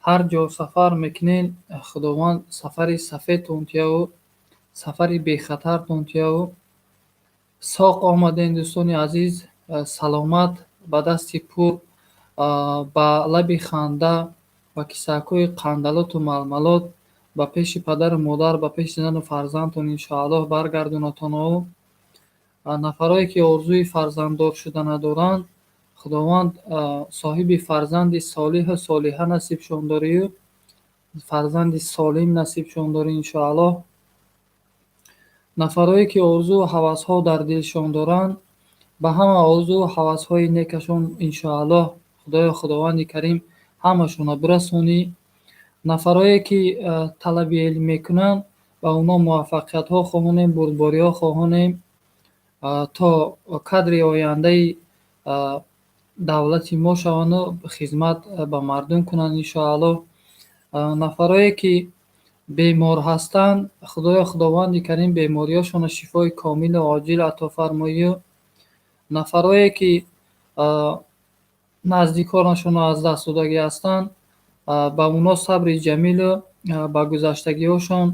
Ҳар ҷо сафар мекунед, Худованд сафари сафедтон тияву, сафари бехатартон тияву. Соқ омадем, дӯстони азиз, саломат, ба дасти пур, ба лаби ханда, ба кисакҳои қандалоту малмалот, ба пеши падару модар, ба пеши зану фарзандтон, иншоаллоҳ, баргардонатонову. Нафарое ки орзуи фарзанддор шуда доранд, Худованд соҳиби фарзанди солиҳу солиҳа насибшон дорию, фарзанди солим насибшон дорӣ, иншоаллоҳ. Нафарое ки орзуу ҳавасҳо дар дилшон доранд, ба ҳама орзуу ҳавасҳои некашон, иншоаллоҳ, Худоё Худованди Карим ҳамашонро бирасонӣ. Нафарое ки талаби илм мекунанд, ба онҳо муваффақиятҳо хоҳонем, бурдбориҳо хоҳонем, то кадри ояндаи давлати мо шаванду хизмат ба мардум кунанд, иншоаллоҳ. Нафарое ки бемор ҳастанд, Худоё Худованди Карим бемориҳошонро шифои комилу оҷил ато фармоию. Нафарое ки наздиконашонро аз даст додагӣ ҳастанд, Ба оно сабри ҷамилу ба гузаштагиҳошон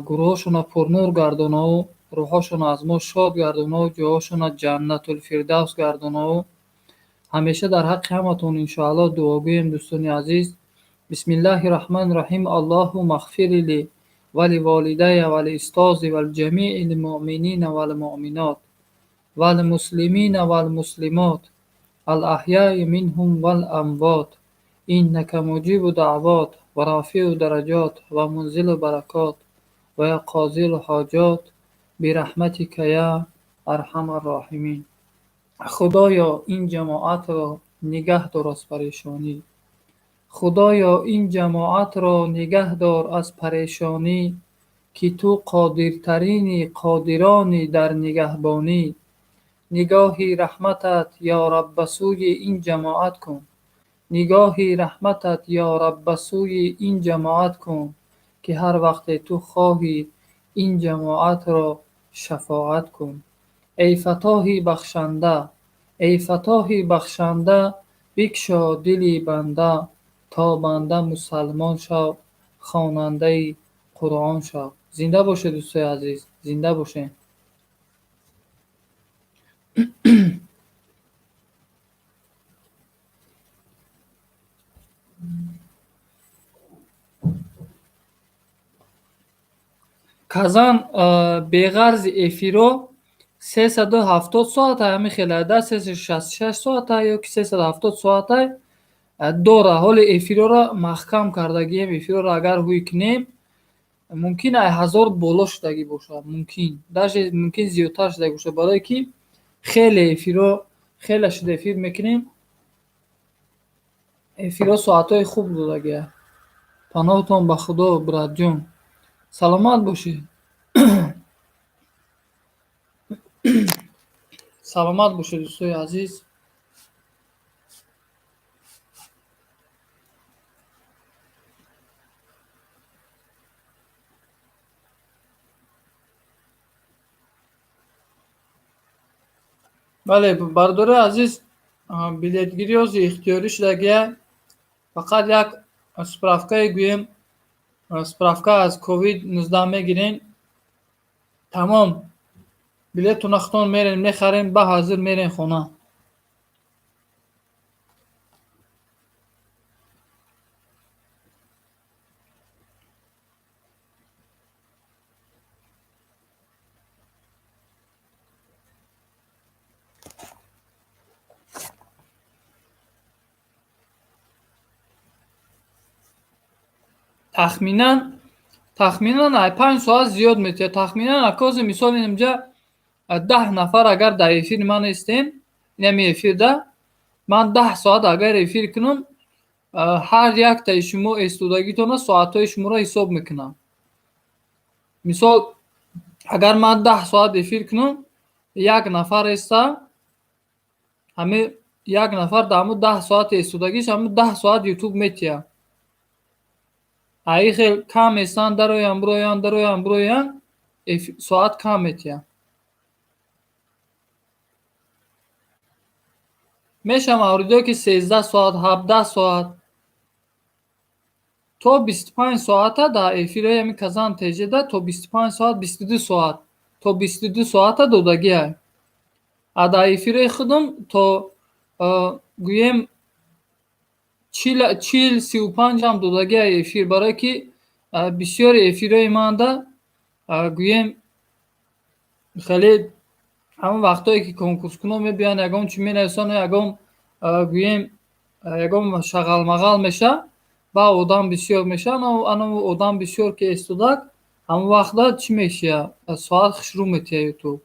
гурӯҳошона пурнур гардонаву рӯҳҳошонро аз мо шод гардонаву ҷойҳошонро ҷаннатулфирдавс гардонаву ҳамеша дар ҳаққи ҳаматон иншоаллоҳ дуогӯем, дӯстони азиз. Бисмиллаҳи раҳмони раҳим. Аллоҳумма ғфир ли ва ливолидайя ва лиустози ва лиҷамиил муъминина вал муъминот вал муслимина вал муслимот ал аҳяи минҳум вал амвот иннака муҷибу даъвот ва рофиу дараҷот ва мунзилу баракот ва ё қозилу ҳоҷот бираҳматика я арҳамар роҳимин. Худоё, ин ҷамоатро нигаҳ дор аз парешонӣ. Худоё, ин ҷамоатро нигаҳ дор аз парешонӣ, ки ту қодиртарини қодирони дар нигаҳбонӣ. Нигоҳи раҳматат, ё Раб, ба сӯи ин ҷамоат кун. Нигоҳи раҳматат, ё Раб, ба сӯи ин ҷамоат кун, ки ҳар вақте ту хоҳӣ ин ҷамоатро шафоат кун. Эй Фаттоҳи бахшанда, эй Фаттоҳи бахшанда, бикшо дили банда, то банда мусалмон шав, хонандаи Қуръон шав. Зинда бошед, дӯстои азиз, зинда бошед. Казан беғарзи эфиро 370 соата ҳамин хелада, 366 соата ё ки 370 соата дора. Ҳоли эфирора маҳкам кардагием. Эфирора агар ҳуй кунем, мумкин ай 1000 боло шудагӣ бошад, мумкин даже мумкин зиёдтар шудагӣ бошад, барое ки хеле эфиро хеле шуда эфир мекунем. Эфиро соатҳои хуб додагия. Паноҳтон ба Худо, братҷон, саломат бошед, саломат бошед, дӯстои азиз. Бале, бародарои азиз, билетгирӣ ҳозир ихтиёрӣ шудагия. Фақат як справкае гӯем, справка аз ковид-19 мегирем, тамом, билетона худтон мерем мехарем, ба ҳазир мерем хона. Тахминан ай 5 соат зиёд метиҳад. Тахминан акози мисол инҷа 10 нафар агар дар эфири ман истем, инами эфирда ман 10 соат агар эфир кунам, ҳар яктаи шумо истодагитона соатҳои шуморо ҳисоб мекунам. Мисол, агар ман 10 соат эфир кунам, як нафар иста, ҳамин як нафар дар ҳамун 10 соати истодагиш ҳамун 10 соат ютуб метиҳад. Аи хел кам истанд, дароянд, бироянд, дароянд, бироянд, соат кам метиҳад. Мешавад мавридое ки 13 соат, 17 соат то 25 соата дар эфирҳои ҳамин Казан ТЖда то 25 соат, 22 соат, то 22 соата додагиай. А дар эфирҳои худам то гӯем 40, 35ам додагиай эфир, барое ки бисёри эфирҳои манда гӯем хеле ҳамон вақтҳое ки конкурскунон мебиёянд, ягон чӣ менависанд, ягон гӯем ягон шағалмағал мешавад, ба одам бисёр мешавад. Ана одам бисёр ки истодак, ҳамон вақта чӣ мешавад? Соат хушрӯ метиҳад ютуб.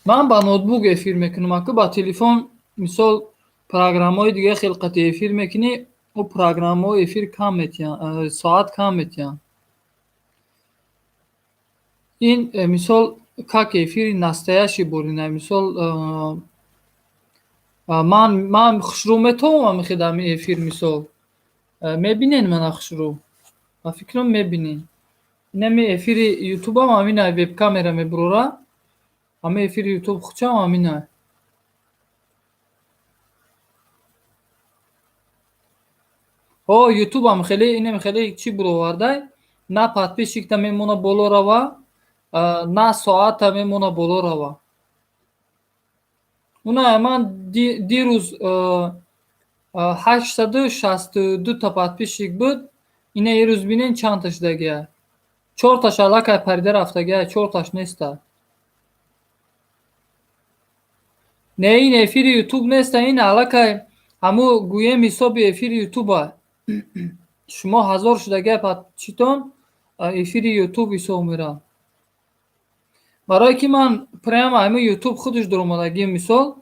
Ман ба ноутбук эфир мекунам, аку ба телефон мисол программаҳои дига хел қати эфир мекунӣ, ӯ программаҳо эфир кам метиҳанд, соат кам метиҳанд. Ин мисол как эфири настоящий бурина. Мисол ман хушрӯ метавонам ҳамин эфир мисол. Мебинен мана хушрӯ? Ба фикрам, мебинен. Инами эфири ютубам ҳамина, вебкамера мебурора. Ҳама эфири ютуб хучам ҳамина. О, ютубам хеле инам хеле чӣ буровардай, на подписчикта мемона боло рава, на соата мемона боло рава. Уна ман дирӯз 862-та подписчик буд, ина ирӯз бинен чандта шудагия. Чорташ аллакай парида рафтагия, чорташ неста. Не, ин эфири ютуб неста, ин аллакай ҳаму гӯем ҳисоби эфири ютуба. Шумо 1000 шудагия читон, эфири ютуб ҳисоб меравад. Барое ки ман прямо ҳами ютуб худаш дуромадагием, мисол,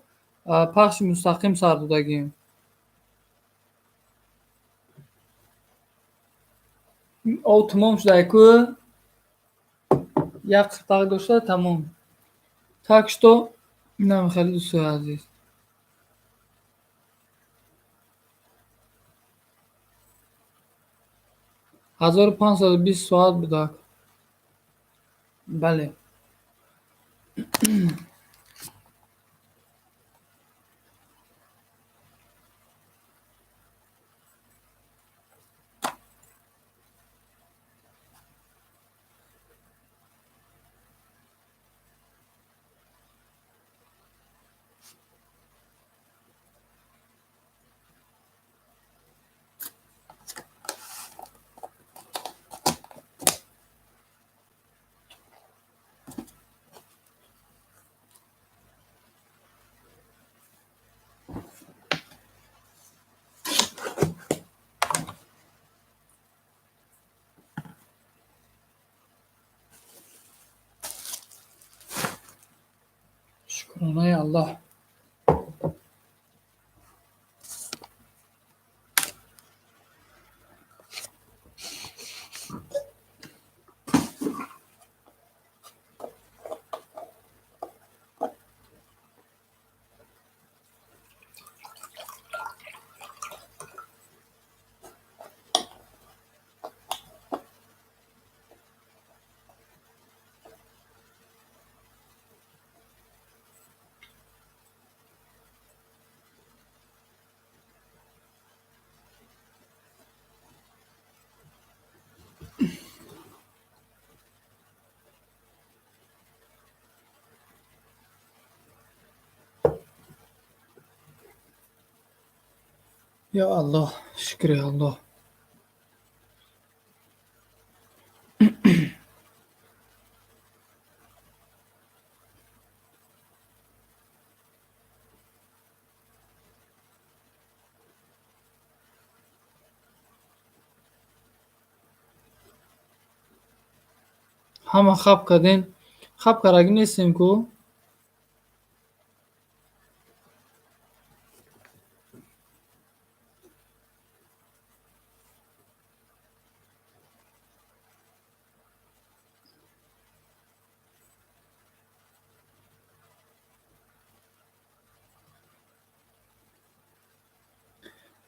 пахши мустақим сар додагием. Об тамом шудай ку, як қиртақ дошта, тамом. Так что инам хеле, дӯстои азиз. 1520 соат будак. Бале. Шукронаи Аллоҳ. Ё Аллоҳ, шукри Аллоҳ. Ҳама хаб кардем? Хаб кардагӣ нестем ку?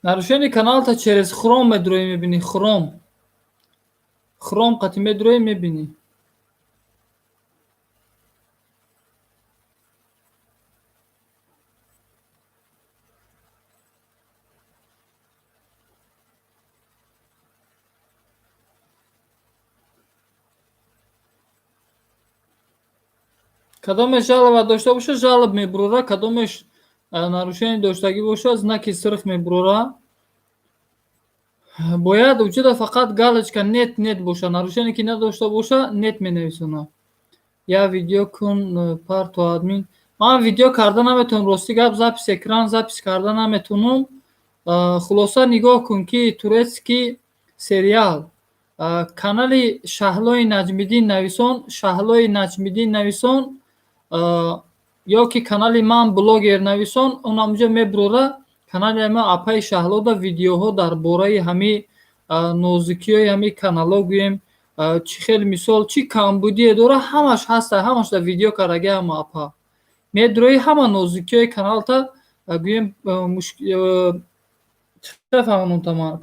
Нарушение каналта через Хром медроӣ, мебинӣ, Хром. Хром қати медроӣ, мебинӣ. Кадомеш жалоба дошта боша, жалоб мебурора, кадомеш нарушение доштагӣ боша, знаки сурх мебурора. Бояд уҷода фақат галочка нет, нет боша. Нарушение ки надошта боша, нет менависона. Я видео кун парту админ. Ман видео карда наметавонам, рости гап, запись экран запись карда наметавонам. Хулоса, нигоҳ кун, ки турецкий сериал, канали Шаҳлои Наҷмиддин нависон, Шаҳлои Наҷмиддин нависон ё ки канали ман блогер нависон, он ҳамуҷо мебурора. Канали ма апаи Шаҳлода видеоҳо дар бораи ҳами нозукиҳои ҳами каналҳо, гӯем, чӣ хел, мисол, чӣ камбудие дора, ҳамаш ҳаста, ҳамаш дар видео кардаги ҳама апа. Медрои, ҳама нозукиҳои каналта, гӯем. Фаҳмонам таман.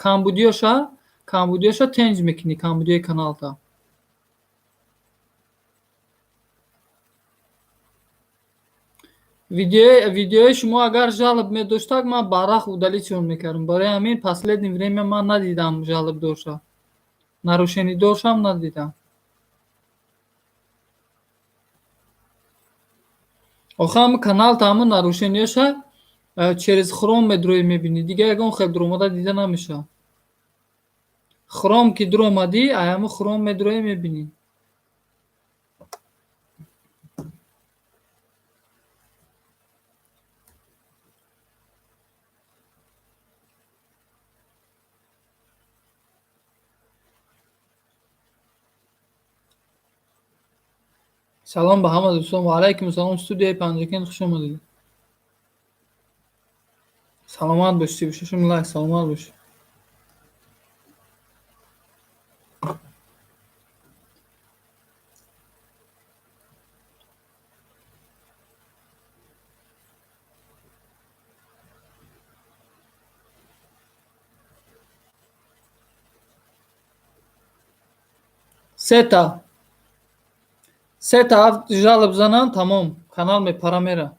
Камбудиёша тенҷ мекунӣ, камбудиёи каналта. Видеои шумо агар жалоб медоштак, ман барвақт удалить мекардам. Барои ҳамин последнее время ман надидам жалоб дошта. Нарушение дошам надидам. Охир ҳамин каналта ҳамин нарушениёша через Хром медрои мебинӣ. Дигар ягон хел дуромада дида намешавад. Хром ки дуромадӣ, ай ҳамин Хром медрои мебинӣ. Салом ба ҳама дӯстон. Ва алайкум салом. Студияи Панҷакент хуш омадед. Саломат бошед. 36 лайк. Саломат бошед. Сета. Сета ҳафт жалоб занам, тамом. Канал мепара мера.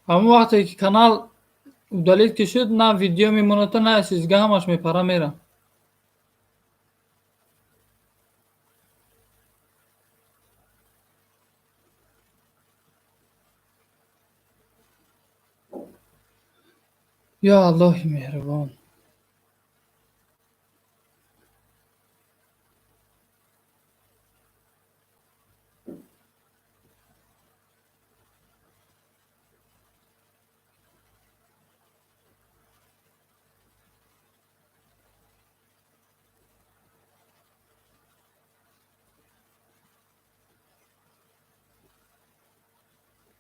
Ҳамон вақте ки канал удалить ки шуд, на видео мемонад, на чизга, ҳамаш мепара мера. Ё Аллоҳи меҳрубон.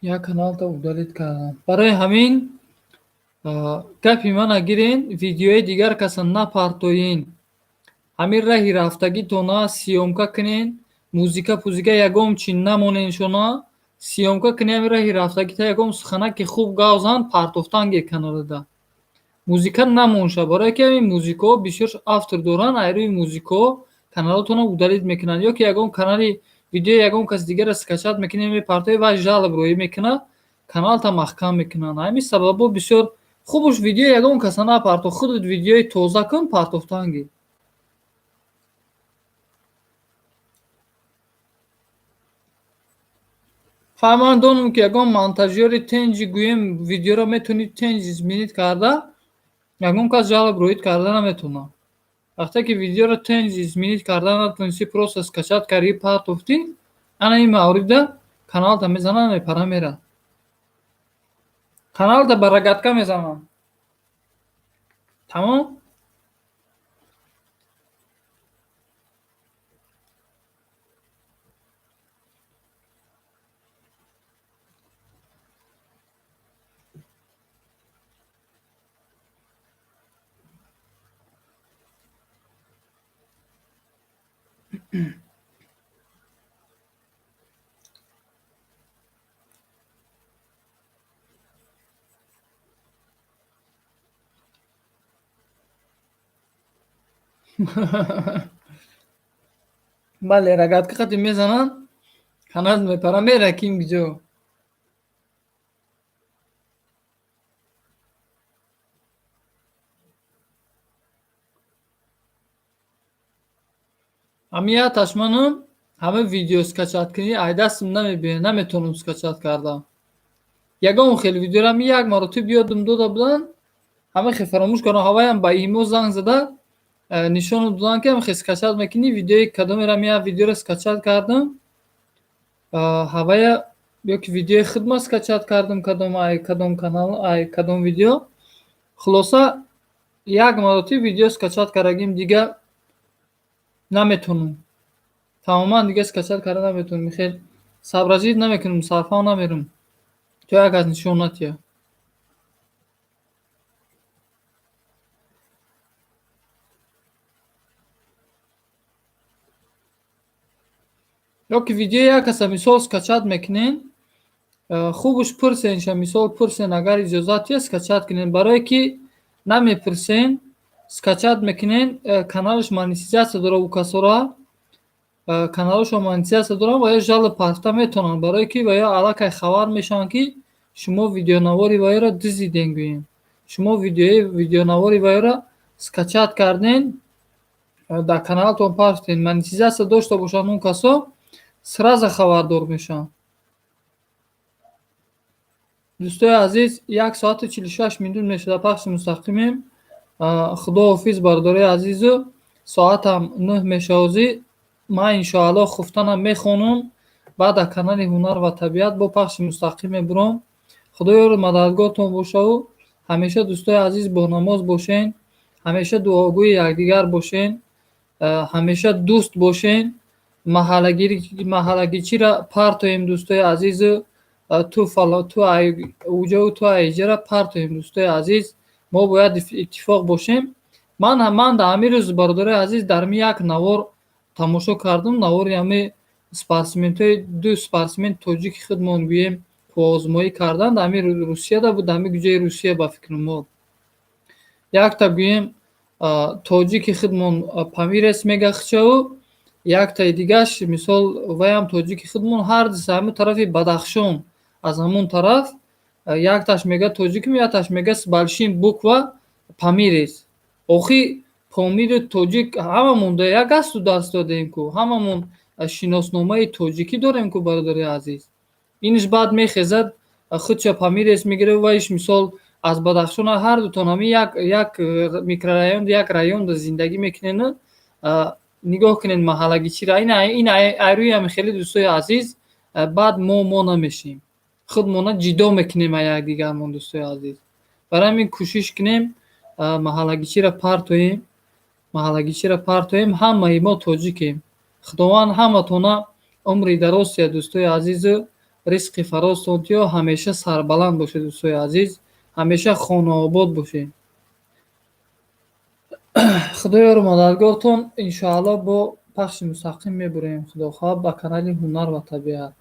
Як каналта удалить кардам. Барои ҳамин гапи мана гирен, видеои дигар каса напартоен. Ҳамин раҳи рафтагитона съёмка кунен, музика пузика ягон чи намонен шона, съёмка кунен ҳамин раҳи рафтагита ягон суханаки хуб гавзан партофтан гир каналада. Музика намонша, барое ки ҳамин музикаҳо бисёр автор доранд, ай рӯи музикаҳо каналотонро удалить мекунанд ё ки ягон канали видеои ягон кас дигарро скачать мекунед, мепартоед ва жалоб роӣ мекунад, каналта маҳкам мекунанд. Ҳамин сабабҳо бисёр хубуш видеои ягон каса напарто, худат видеои тоза кун, партофтан гир. Хай ман донам ки ягон монтажёри тенҷи гӯем видеоро метавонӣ тенҷ изменить карда, ягон кас жалоб роид карда наметавонад. Вақте ки видеоро тенҷ изменить карда натавонистӣ, просто скачать кардӣ, партофтӣ, ана ин маврида каналта мезананд, мепара мера. Каналта ба рогатка мезананд. Тамом? Бале, рогатка қати мезананд, канал мепара мера ким киҷо. Ҳамин яташ манам ҳама видео скачать кунӣ ай дастам намебиёяд, наметавонам скачать кардан. Ягон хел видеоро ҳамин як маротиб ёдам дода буданд, ҳама хел фаромӯш кардам. Ҳаваям ба имо занг зада, Нишон доданд, ки ҳамихе скачать мекунӣ видеои кадомера. Мея видеоро скачать кардам, ҳавая ёки видеои худма скачать кардам, кадом ай кадом канал, ай кадом видео. Хулоса, як маротиб видео скачать кардагим, дига наметонам, тамоман дига скачать карда наметонам. Хел сообразить намекунам, сарфам намерам, то як аз нишон натия. Ёки видеои як каса, мисол, скачать мекунен, хубуш пурсенша, мисол, пурсен, агар иҷозат тия, скачать кунен. Барое ки намепурсен, скачать мекунен, каналаш монетизатсия дора, ӯ касора каналашон монетизатсия доранд ва ё жалоба партофта метавонанд, барое ки ва ё аллакай хабар мешаванд, ки шумо видеонавори ваёро дизиден, гӯем, шумо видеонавори ваёро скачать карден, дар каналатон партофтен. Монетизатсия дошта бошанд, он касо сразу хабардор мешаванд. Дӯстои азиз, 1 соату 46 минут мешуда пахши мустақимем. Худоҳофиз, бародарои азизу. Соатам 9 мешавозӣ, ман иншоаллоҳ хуфтанам мехонам, баъд дар канали «Ҳунар ва табиат» бо пахши мустақим мебурам. Худо ёру мададгортон бошаву ҳамеша, дӯстои азиз, бо намоз бошен, ҳамеша дуогӯи якдигар бошен, ҳамеша дӯст бошен. Маҳаллагичиро партоем, дӯстои азизу. Ту ту уҷову ту аиҷара партоем, дӯстои азиз. Мо бояд иттифоқ бошем. Ман дар ҳамин рӯз, бародарои азиз, дар ҳамин як навор тамошо кардам, навори ҳами спортсменҳои, ду спортсмен тоҷики худмон, гӯем, қувваозмоӣ кардан дар ҳамин Русияда буд, дар ҳамин ҷои Русия, ба фикри мо. Якта, гӯем, тоҷики худмон памирес мега хичаву, яктаи дигаш, мисол, ваям тоҷики худмон, ҳар ҳамин тарафи Бадахшон, аз ҳамон тараф. Якташ мега тоҷиким, якташ мега с большим буква памирес. Охи, Помиру тоҷик ҳамамон як асту даст додем ку, ҳамамон шиносномаи тоҷикӣ дорем ку, бародари азиз. Инш баъд мехезад, худша памирес мегирад, ваиш, мисол, аз Бадахшон. Ҳар дутон ҳамин як микрорайон, як районда зиндагӣ мекунену нигоҳ кунед маҳаллагичиро. Ин айрӯи ҳами хеле, дӯстои азиз, баъд мо намешем, худмона ҷидо мекунем аз якдигармон. Дӯстои азиз, барои ҳамин кӯшиш кунем, маҳаллагичиро партоем, маҳаллагичиро партоем. Ҳамаи мо тоҷикем. Худованд ҳаматона умри дароз диҳад, дӯстои азизу, ризқи фарозтон диҳо. Ҳамеша сарбаланд бошед, дӯстои азиз, ҳамеша хонаобод бошед. Худо ёру мададгортон. Иншоаллоҳ, бо пахши мустақим мебурем, худо хоҳад, ба канали «Ҳунар ва табиат».